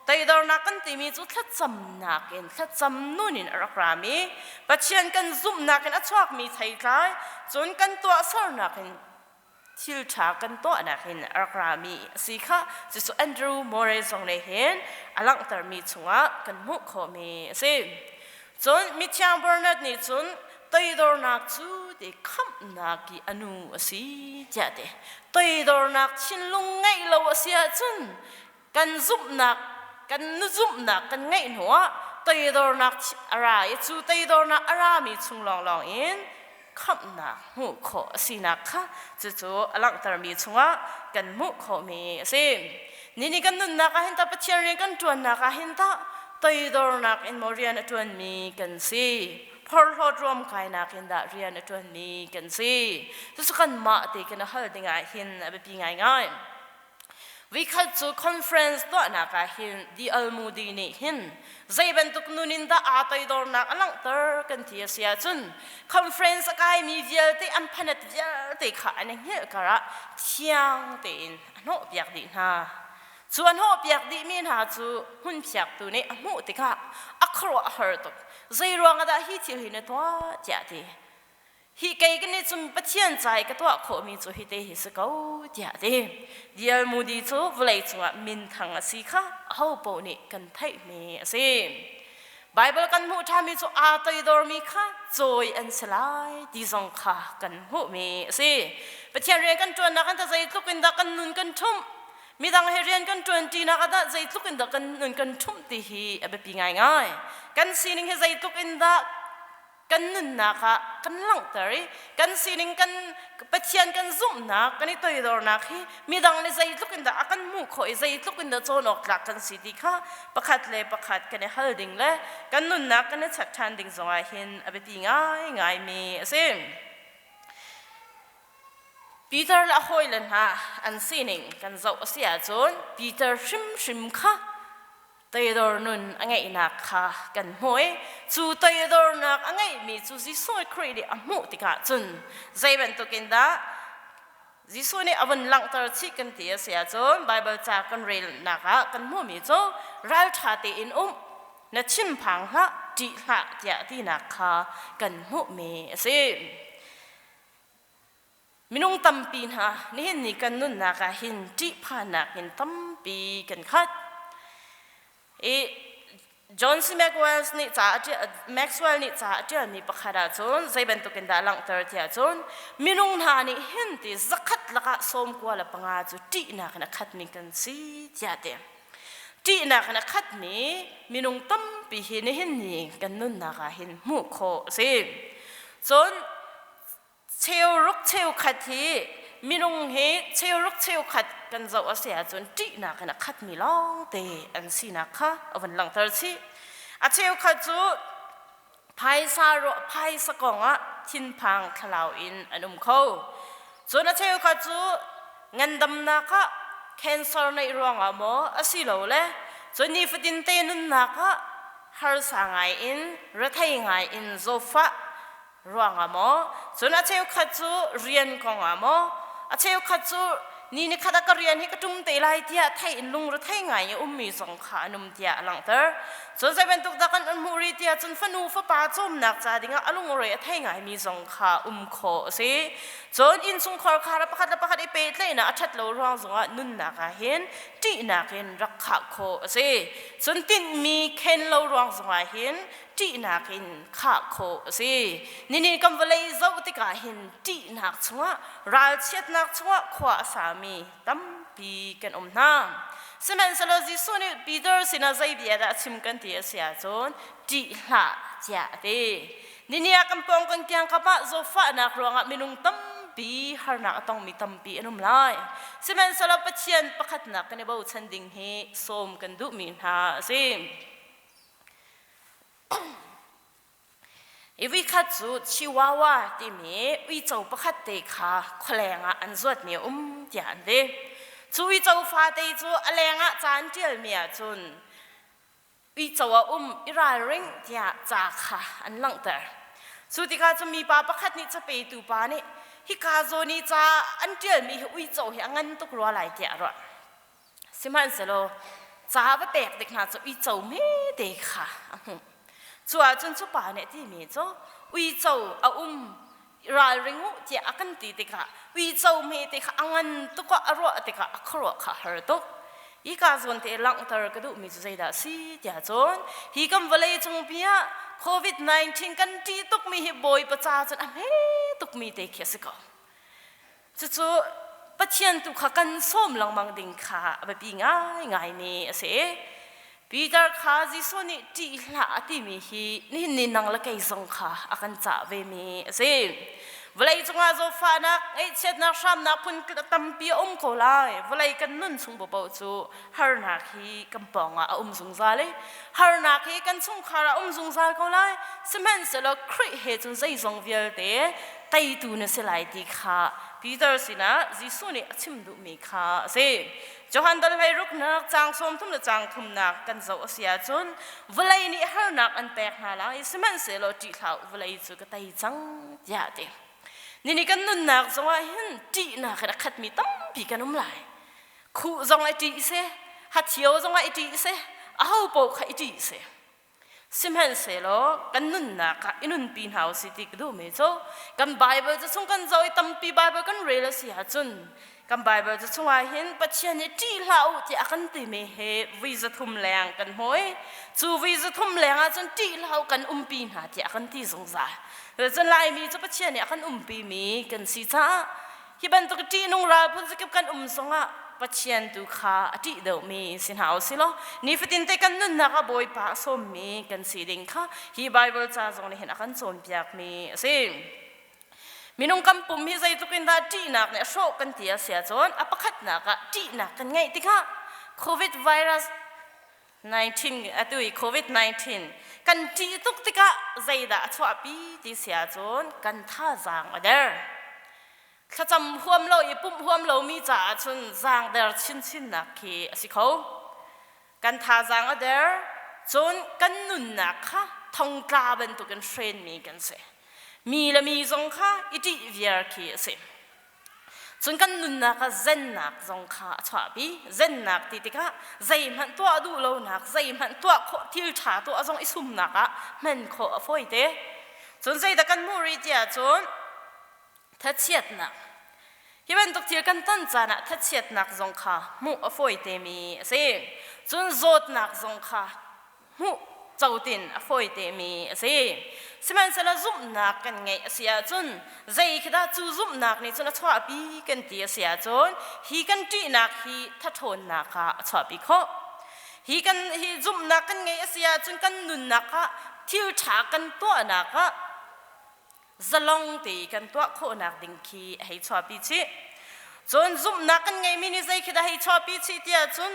Toidornak kan timi cu thlacamnak in thlacam nun in a rak rami, Pathian kan zumhnak in a chuakmi theitlai, cun kan tuahsernak in thil ṭha kan tuahnak in a rak rami a si kha cucu Andrew Murray zong nih hin a langhtermi chungah kan hmuh khawhmi a si. Cun mithiang Bernard nih cun toidornak cu ti khamhnak i a nu a si tiah ti. Toidornak thinlung ngeih lo a si ahcun kan zumhnak kan nu zumhnak kan ngeih hnuah toidornak a ra i cu toidornak a rami chung lawnglawng in khamhnak hmuh khawh a sinak kha cucu a langhtermi chungah kan hmuh khawhmi a si. Nini kan nunnak ah hin tah Pathian rian kan ṭuannak ah hin tah toidornak in maw rian a ṭuanmi kan si. Phorhlawt ruamkainak in dah rian a ṭuanmi kan si. Cucu kanmah te kan i hal dingah hin a biapi ngaingai. Vikhat cu conference tuahnak ah hin D.L. Moody nih hin zei bantuk nun in dah aa toidornak a langhter kan ti a si ahcun conference a kaimi vialte an phanat vialte kha an i hngilh karah thiang tein a hnawhpiak dih hna. Cu a hnawhpiak dihmi hna cu hmunphiaktu nih a hmuh tikah a khuaruah a har tuk. Zei ruangah dah hi thil hi na tuah tiah a ti. Hi kei ka nih cun Pathian ca i ka tuah khawhmi cu hite hi si ko tiah a ti. D.L. Moody cu vawlei cungah minthang a si kha ahopaoh nih kan theihmi a si. Baibal kan hmuh ṭhanmi cu aa toidormi kha cawi an si lai ti zong kha kan hmuhmi a si. Pathian rian kan ṭuannak in zeitluk in dah kan nun kan ṭhumh, midang he rian kan ṭuanṭinak ah dah zeitluk in dah kan nun kan ṭhumh ti hi a biapi ngaingai. Kan sining hi zeitluk in dah kan nunnak ah kan langhter i kan sining kan Pathian kan zumhnak kan i toidornak hi midang nih zeitluk in dah a kan hmuh khawh i zeitluk in dah cawn awk tlak kan si ti kha pakhat le pakhat kan i hal ding le kan nunnak kan i check ṭhan ding zongah hin a biapi ngaingaimi a si. Peter le a hawile hna an sining kan zoh a si ahcun Peter hrimhrim kha Toidor nun a ngeihnak kha kan hmuh i cu toidornak a ngeihmi cu Jesuh Khrih nih a hmuh tikah cun zei bantukin dah Jesuh nih a vun langhter chih kan ti a si ahcun Baibal ca kan relnak ah kan hmuhmi cu ralṭha tein um na thinphang hlah ṭih hlah tiah tinak kha kan hmuhmi a si. Minung tampi hna nihin ni kan nunnak ah hin ṭihphannak in tampi kan khat. I John C. Maxwell nih ca Maxwell nih ca a ṭialmi pakhat ahcun zei bantukin dah langhter tiah cun minung hna nih hin ti zakhat lakah 95 cu ṭihnak in a khatmi kan si tiah ti. Ṭihnak in a khatmi minung tampi hi nihin ni kan nunnak ah hin hmuh khawh a si. Cun Cheuruk cheukhat hi minung hi cheuruk cheukhat kan zoh a si ahcun ṭihnak in a khatmi lawngte an sinak kha a vun langhter chih. A cheukhat cu phaisa ruah phaisa kong ah thinphang thlalau in an um kho. Cun a cheukhat cu ngandamnak ah cancer neih ruangah maw asilole cun nifatin te nunnak ah harsa ngai in rethei ngai in zawfah ruangah maw cun a cheukhat cu rian kongah maw a cheukhat cu ni ni khat ah ka rian hi ka ṭum te lai tiah thei in lungre thei ngai i ummi zong kha an um tiah a langhter cun zei bantuk dah kan hmuh rih tiah cun fanu fapa cawmnak ca dingah a lungre a thei ngaimi zong kha um khawh a si cun innchungkhar kha pakhat le pakhat i pehtlaihnak a ṭhat lo ruang zongah nunnak ah hin ṭihnak in rak khah khawh a si cun tinhmi khen lo ruang zongah hin. ṭihnak in khah khawh a si. Ninin kan vawlei zoh tikah hin ṭihnak chungah ralchiatnak chungah khua a sami tampi kan um hna. Sihmanhsehlaw Jesuh nih Peter sinah zei bia dah a chim kan ti a si ahcun ṭih hlah tiah a ti. Nini ah kan pawng kan kiangkap ah zawtfahnak ruangah minung tampi harnak a tongmi tampi an um lai. Sihmanhsehlaw Pathian pakhatnak kan i bochan ding hi sawm kan duhmi hna a si. I voikhat cu Chihuahua timi uico pakhat te kha khualeng ah an zuatmi a um tiah an ti. Cu uico fate cu a leng ah ca an ṭialmi ahcun uico a um i ralring tiah ca kha an langhter. Cu tikah cun mipa pakhat nih capetu pa nih hika zawn i ca an ṭialmi hi uico hi a ngan tuk rua lai tiah a ruah. Sihmanhsehlaw ca va pek tik hna cu uico hmete kha a hmuh. Cu ahcun cu pa nih a timi cu uico a um ralring u tiah a kan ti tikah uico hmete kha a ngan tuk ah a ruah tikah a khuaruah kha a har tuk. Hika zawn te langhter ka duhmi cu zeidah a si tiah cun hi kan vawlei cung pi ah COVID-19 kan ṭih tukmi hi Bawipa ca cun a hme tukmi te khi a si ko. Cucu Pathian tu kha kan sawm lengmang ding kha a biapi ngaingaimi a si. Peter kha Jesuh nih ṭih hlah a timi hi nihin ni nang le kei zong kha a kan cah vemi a si. Vawlei cungah zawtfahnak, ngaihchiatnak, hramnak phun tampi a um ko lai. Vawlei kan nun chung paoh cu harnak hi kan pawngah a um zungzal i harnak hi kan chungkhar ah a um zungzal ko lai. Sihmanhsehlaw Khrih he cun zeizong vialte teitu na si lai ti kha Peter sinah Jesuh nih a chim duhmi kha a si. Johan dal hleiruknak caang 30 le caang thumnak kan zoh a si ahcun vawlei nih harnak an pek hna lai sihmanhsehlaw ṭih hlah u vawlei cu ka tei cang tiah a ti. Nini kan nunnak zongah hin ṭihnak in a khatmi tampi kan um lai. Khuh zong i ṭih seh, hathio zongah i ṭih seh, aho paoh kha i ṭih seh. Sihmanhsehlaw kan nunnak ah i nunpi hna usih ti ka duhmi cu kan Bible cu chung kan zoh i tampi Bible kan rel a si ahcun kan Bible cu chungah hin Pathian nih ṭih hlah u tiah a kan timi hi vui 300 leng kan hmu i cu vui 300 leng ahcun ṭih hlah u kan umpi hna tiah a kan ti zungzal. Cun Laimi cu Pathian nih a kan umpimi kan si caah Hi bantuk ṭihnung ral phun zakip kan um zongah Pathian tu kha a ṭih deuhmi si hna u silaw nifatin te kan nunnak ah Bawipa a sawmmi kan si ding kha hi Bible ca zong nih hin a kan cawnpiakmi a si. Minung kan pum hi zeitluk in dah ṭihnak nih a hrawh kan ti a si ahcun a pakhatnak ah ṭihnak kan ngeih tikah COVID virus 19 atu i COVID-19 kan ṭih tuk tikah zeidah a chuahpi ti si ahcun kan thazaang a der. Thlacam huam lo i pumh huam lomi caah cun zaangder chinchinnak khi a si kho. Kan thazaang a der, cun kan nunnak kha thongtla bantukin hrenmi kan si. Mi le mi zong kha i ṭih viar khi a si. Cun kan nunnak ah zennak zong kha a chuahpi. Zennak ti tikah zeihmanh tuah duh lonak, zeihmanh tuah khawh thil ṭha tuah zong i sumnak ah hman khawh a fawi te. Cun zeidah kan hmuh rih tiah cun thachiatnak. Hi bantuk thil kan ton caan ah thachiatnak zong kha hmuh a fawi temi a si. Cun zawtnak zong kha hmuh cotin a fawi temi a si. Sihmanhsehlaw zumhnak kan ngeih a si ahcun zei khi dah cu zumhnak nih cun a chuahpi kan ti a si ahcun hi kan ṭihnak hi thathawnnak ah a chuahpi khawh. Hi kan hi zumhnak kan ngeih a si ahcun kan nunnak ah thil ṭha kan tuahnak ah zalong te kan tuah khawhnak ding khi a hei chuahpi chih. Cun zumhnak kan ngeimi nih zei khi dah hei chuahpi chih tiah cun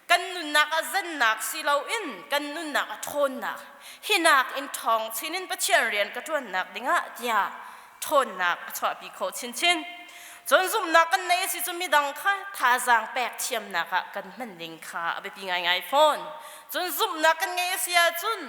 kan nunnak ah zennak si loin kan nunnak ah ṭhawnnak hinak in ṭhawng chin in Pathian rian ka ṭuannak dingah tiah ṭhawnnak a chuahpi khawh chinchin. Cun zumhnak kan neih a si cu midang kha thazaang pek thiamnak ah kan hman ding kha a biapi ngaingai fawn. Cun zumhnak kan ngeih a si ahcun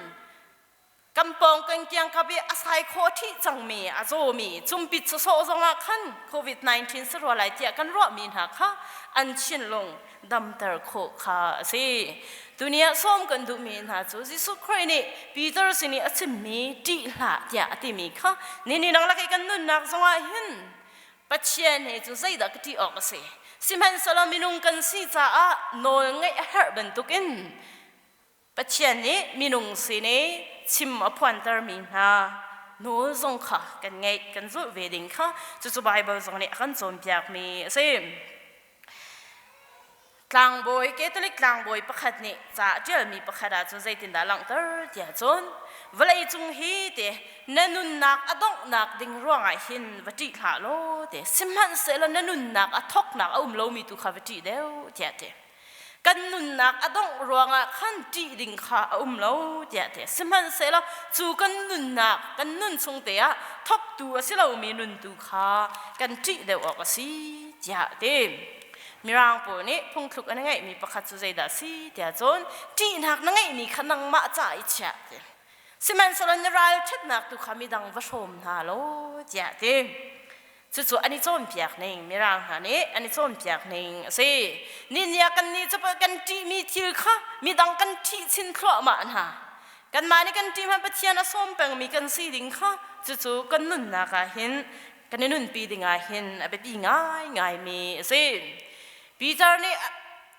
Kan pawng kan kiangkap i a sai khawh ṭhih cangmi a zawmi cumpit sawsawh zongah khan COVID-19 si rua lai tiah kan ruahmi hna kha an thinlung damter khawh kha a si. Tuni ah sawm kan duhmi hna cu Jesuh Khrih nih Peter sin i a chimmi ṭih hlah tiah a timi kha nini nang lak i kan nunnak zongah hin Pathian he cu zeidah ka ṭih awk a si? Sihmanhsehlaw minung kan si caah nawl ngeih a herh bantukin Pathian nih minung sin i chim a phuantermi hna nawl zong kha kan ngeih kan zulh ve ding kha cucu Bible zong nih a kan cawnpiakmi a si. Tlangbawi Catholic tlangbawi pakhat nih ca a ṭialmi pakhat ah cun zeitindah langhter tiah cun vawlei cung hi te na nunnak a donghnak ding ruangah hin va ṭih hlah law te sihmanhsehlaw na nunnak a thawknak a um lomi tu kha va ṭih deuh tiah ti. Kan nunnak a dongh ruangah khan ṭih ding kha a um lo tiah ti. Sihmanhsehlaw cu kan nunnak kan nun chung te ah thawktu a si lomi nun tu kha kan ṭih deuh awk a si tiah a ti. Mirang pawl nih phungthluk an ngeihmi pakhat cu zeidah a si tiah cun ṭihnak na ngeihmi kha nangmah ca i chiah ti. Sihmanhsehlaw na ralṭhatnak tu kha midang va hrawm hna law tiah ti. Cucu an i cawnpiak ning Mirang hna nih an i cawnpiak ning a si. Ninia kan nih cu kan ṭihmi thil kha midang kan ṭhih chin thluahmah hna. Kanmah nih kan ṭih hmanh Pathian a sawm pengmi kan si ding kha cucu kan nunnak ah hin kan i nunpi ding ah hin a biapi ngaingaimi a si. Peter nih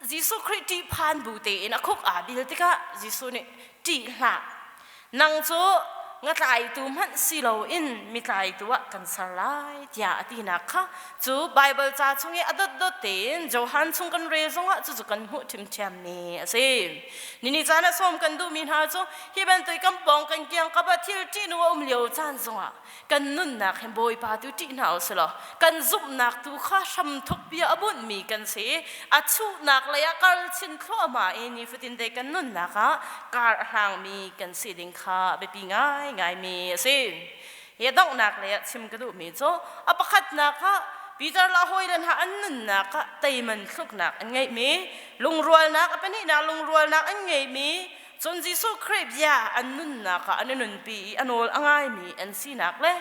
Jesuh Khrih ṭihphan bu tein a khuk aa bil tikah Jesuh nih ṭih hlah nang cu ngatlaitu hmanh si loin mitlaitu ah kan ser lai tiah a tinak kha cu Baibal ca chung i a dotdot tein Johan chung kan rel zongah cucu kan hmuh ṭhiamṭhiammi a si. Nini caan ah sawm kan duhmi hna cu hi bantuk kan pawng kan kiang kap ah thil ṭihnung a um lio caan zongah kan nunnak hin Bawipa tu ṭih hna u sih law kan zumhnak tu kha hramthuk bia a bunhmi kan si i a chuhnak lei ah kal chin thluahmah i nifatin te kan nunnak ah kar a hlangmi kan si ding kha biapi ngaingaimi a si. Hi donghnak lei ah chim ka duhmi cu a pakhatnak ah Peter le a hawile hna an nunnak ah teiman thluknak an ngeihmi lungrualnak a pahnihnak lungrualnak an ngeihmi Cun Jesuh Khrih bia an nunnak ah an i nunpi i a nawl a ngaimi an sinak le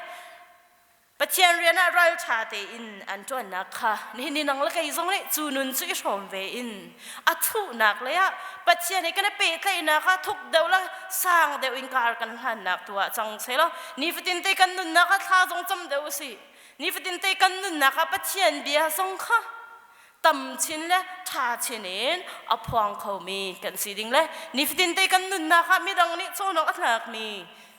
Pathian rian ah ralṭha tein an ṭuannak kha nihin ni nang le kei zong nih cu nun cu i hrawm ve in a thuhnak lei ah Pathian he kan i pehtlaihnak ah thuk deuh le sang deuh in kar kan hlannak tu ah cang seh law nifatin te kan nunnak ah thla zong cam deuh usih nifatin te kan nunnak ah Pathian bia zong kha tam chin le ṭha chin in a phuang khomi kan si ding le nifatin te kan nunnak ah midang nih cawnawk a tlakmi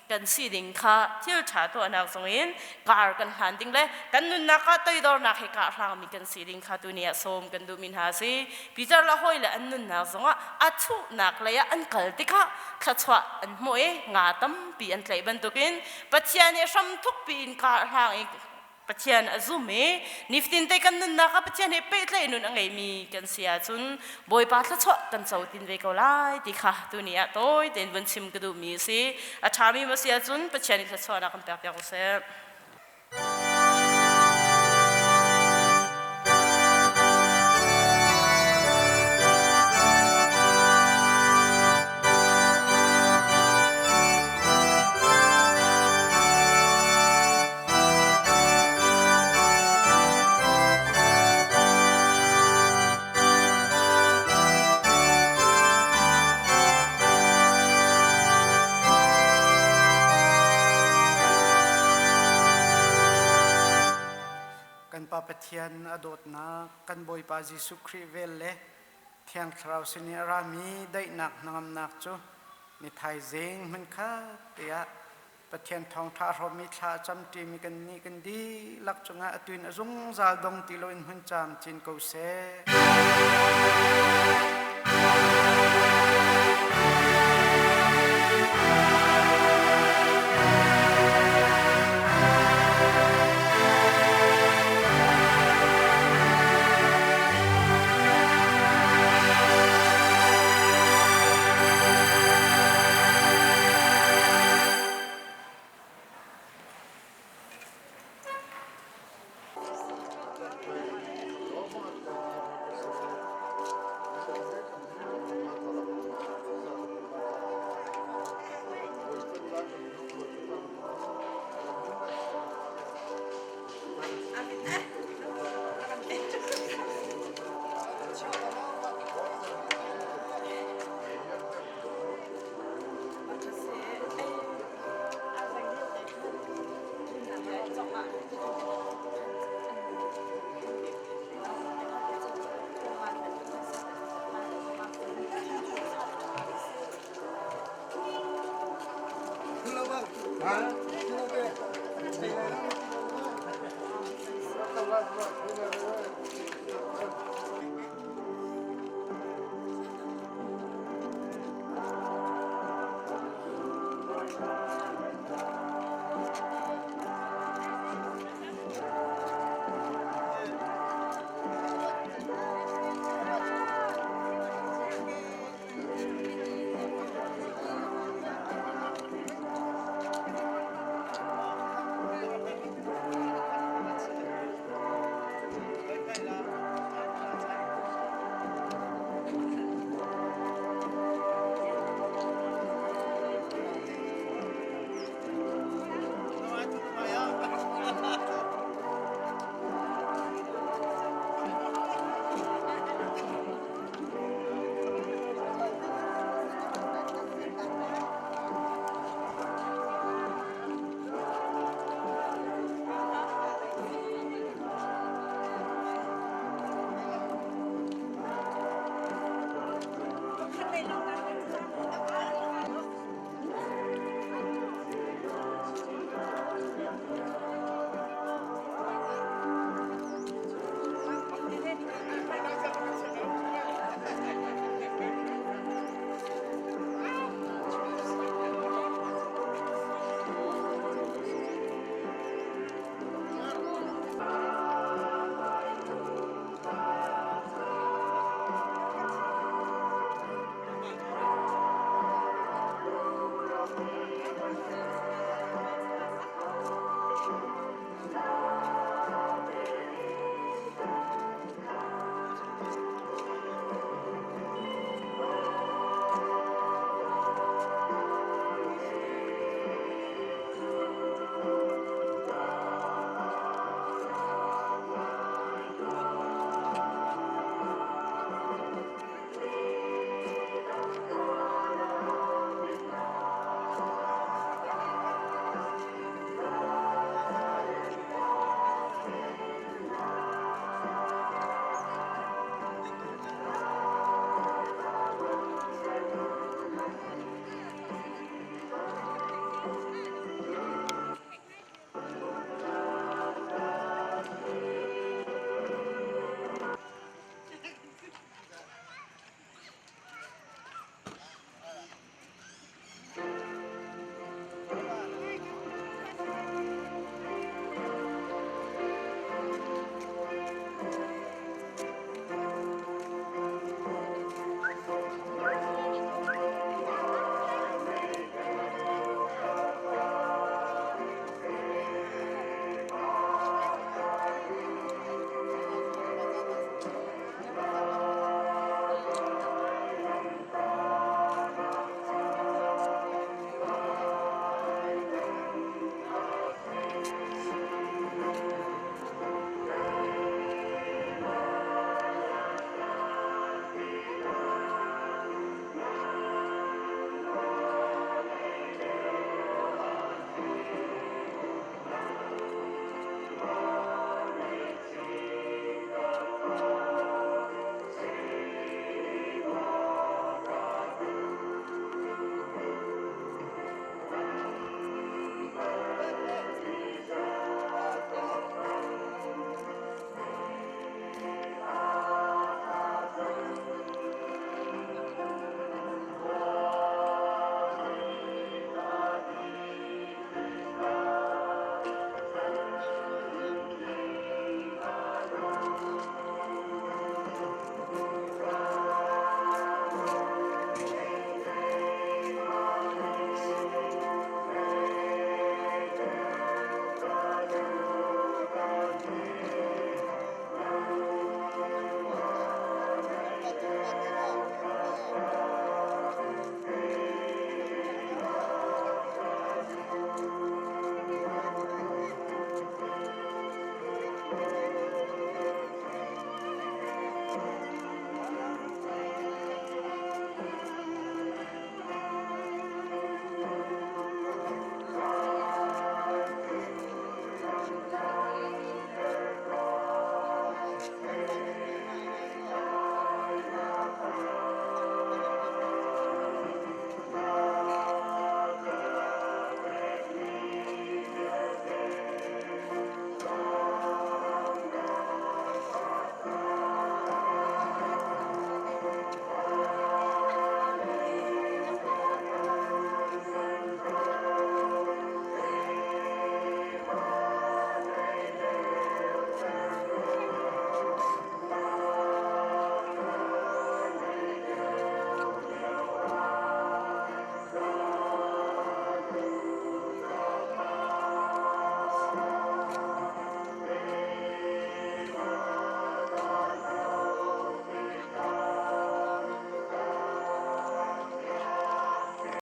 kan si ding kha thil ṭha tuahnak zongin kar kan hlan ding le kan nunnak ah toidornak he kah hrangmi kan si ding kha tuni ah sawm kan duhmi hna si. Peter le hawi le an nunnak zongah a thuhnak lei ah an kal tikah thluachuah an hmuh i nga tampi an tlaih bantukin Pathian he hram thukpi in kar hlang i Pathian a zum i nifatin te kan nunnak ah Pathian he pehtlaih nun a ngeimi kan si ahcun Bawipa thluachuah kan co tin ve ko lai ti kha tuni ah tawi tein vun chim ka duhmi a si. A ṭhami ma si ahcun Pathian i thluachuahnak kan pek piak u sih. Kan Pa Pathian a dawtnak, kan Bawipa Jesuh Khrih vel le Thiang Thlarau sin i a rami daihnak hnangamnak cu ni thaizing hmunkhat te ah Pathian thawngṭha a hrawmmi thla a camṭimi kannih kan dihlak cungah atu in a zungzal dong ti loin hmun camcin ko seh.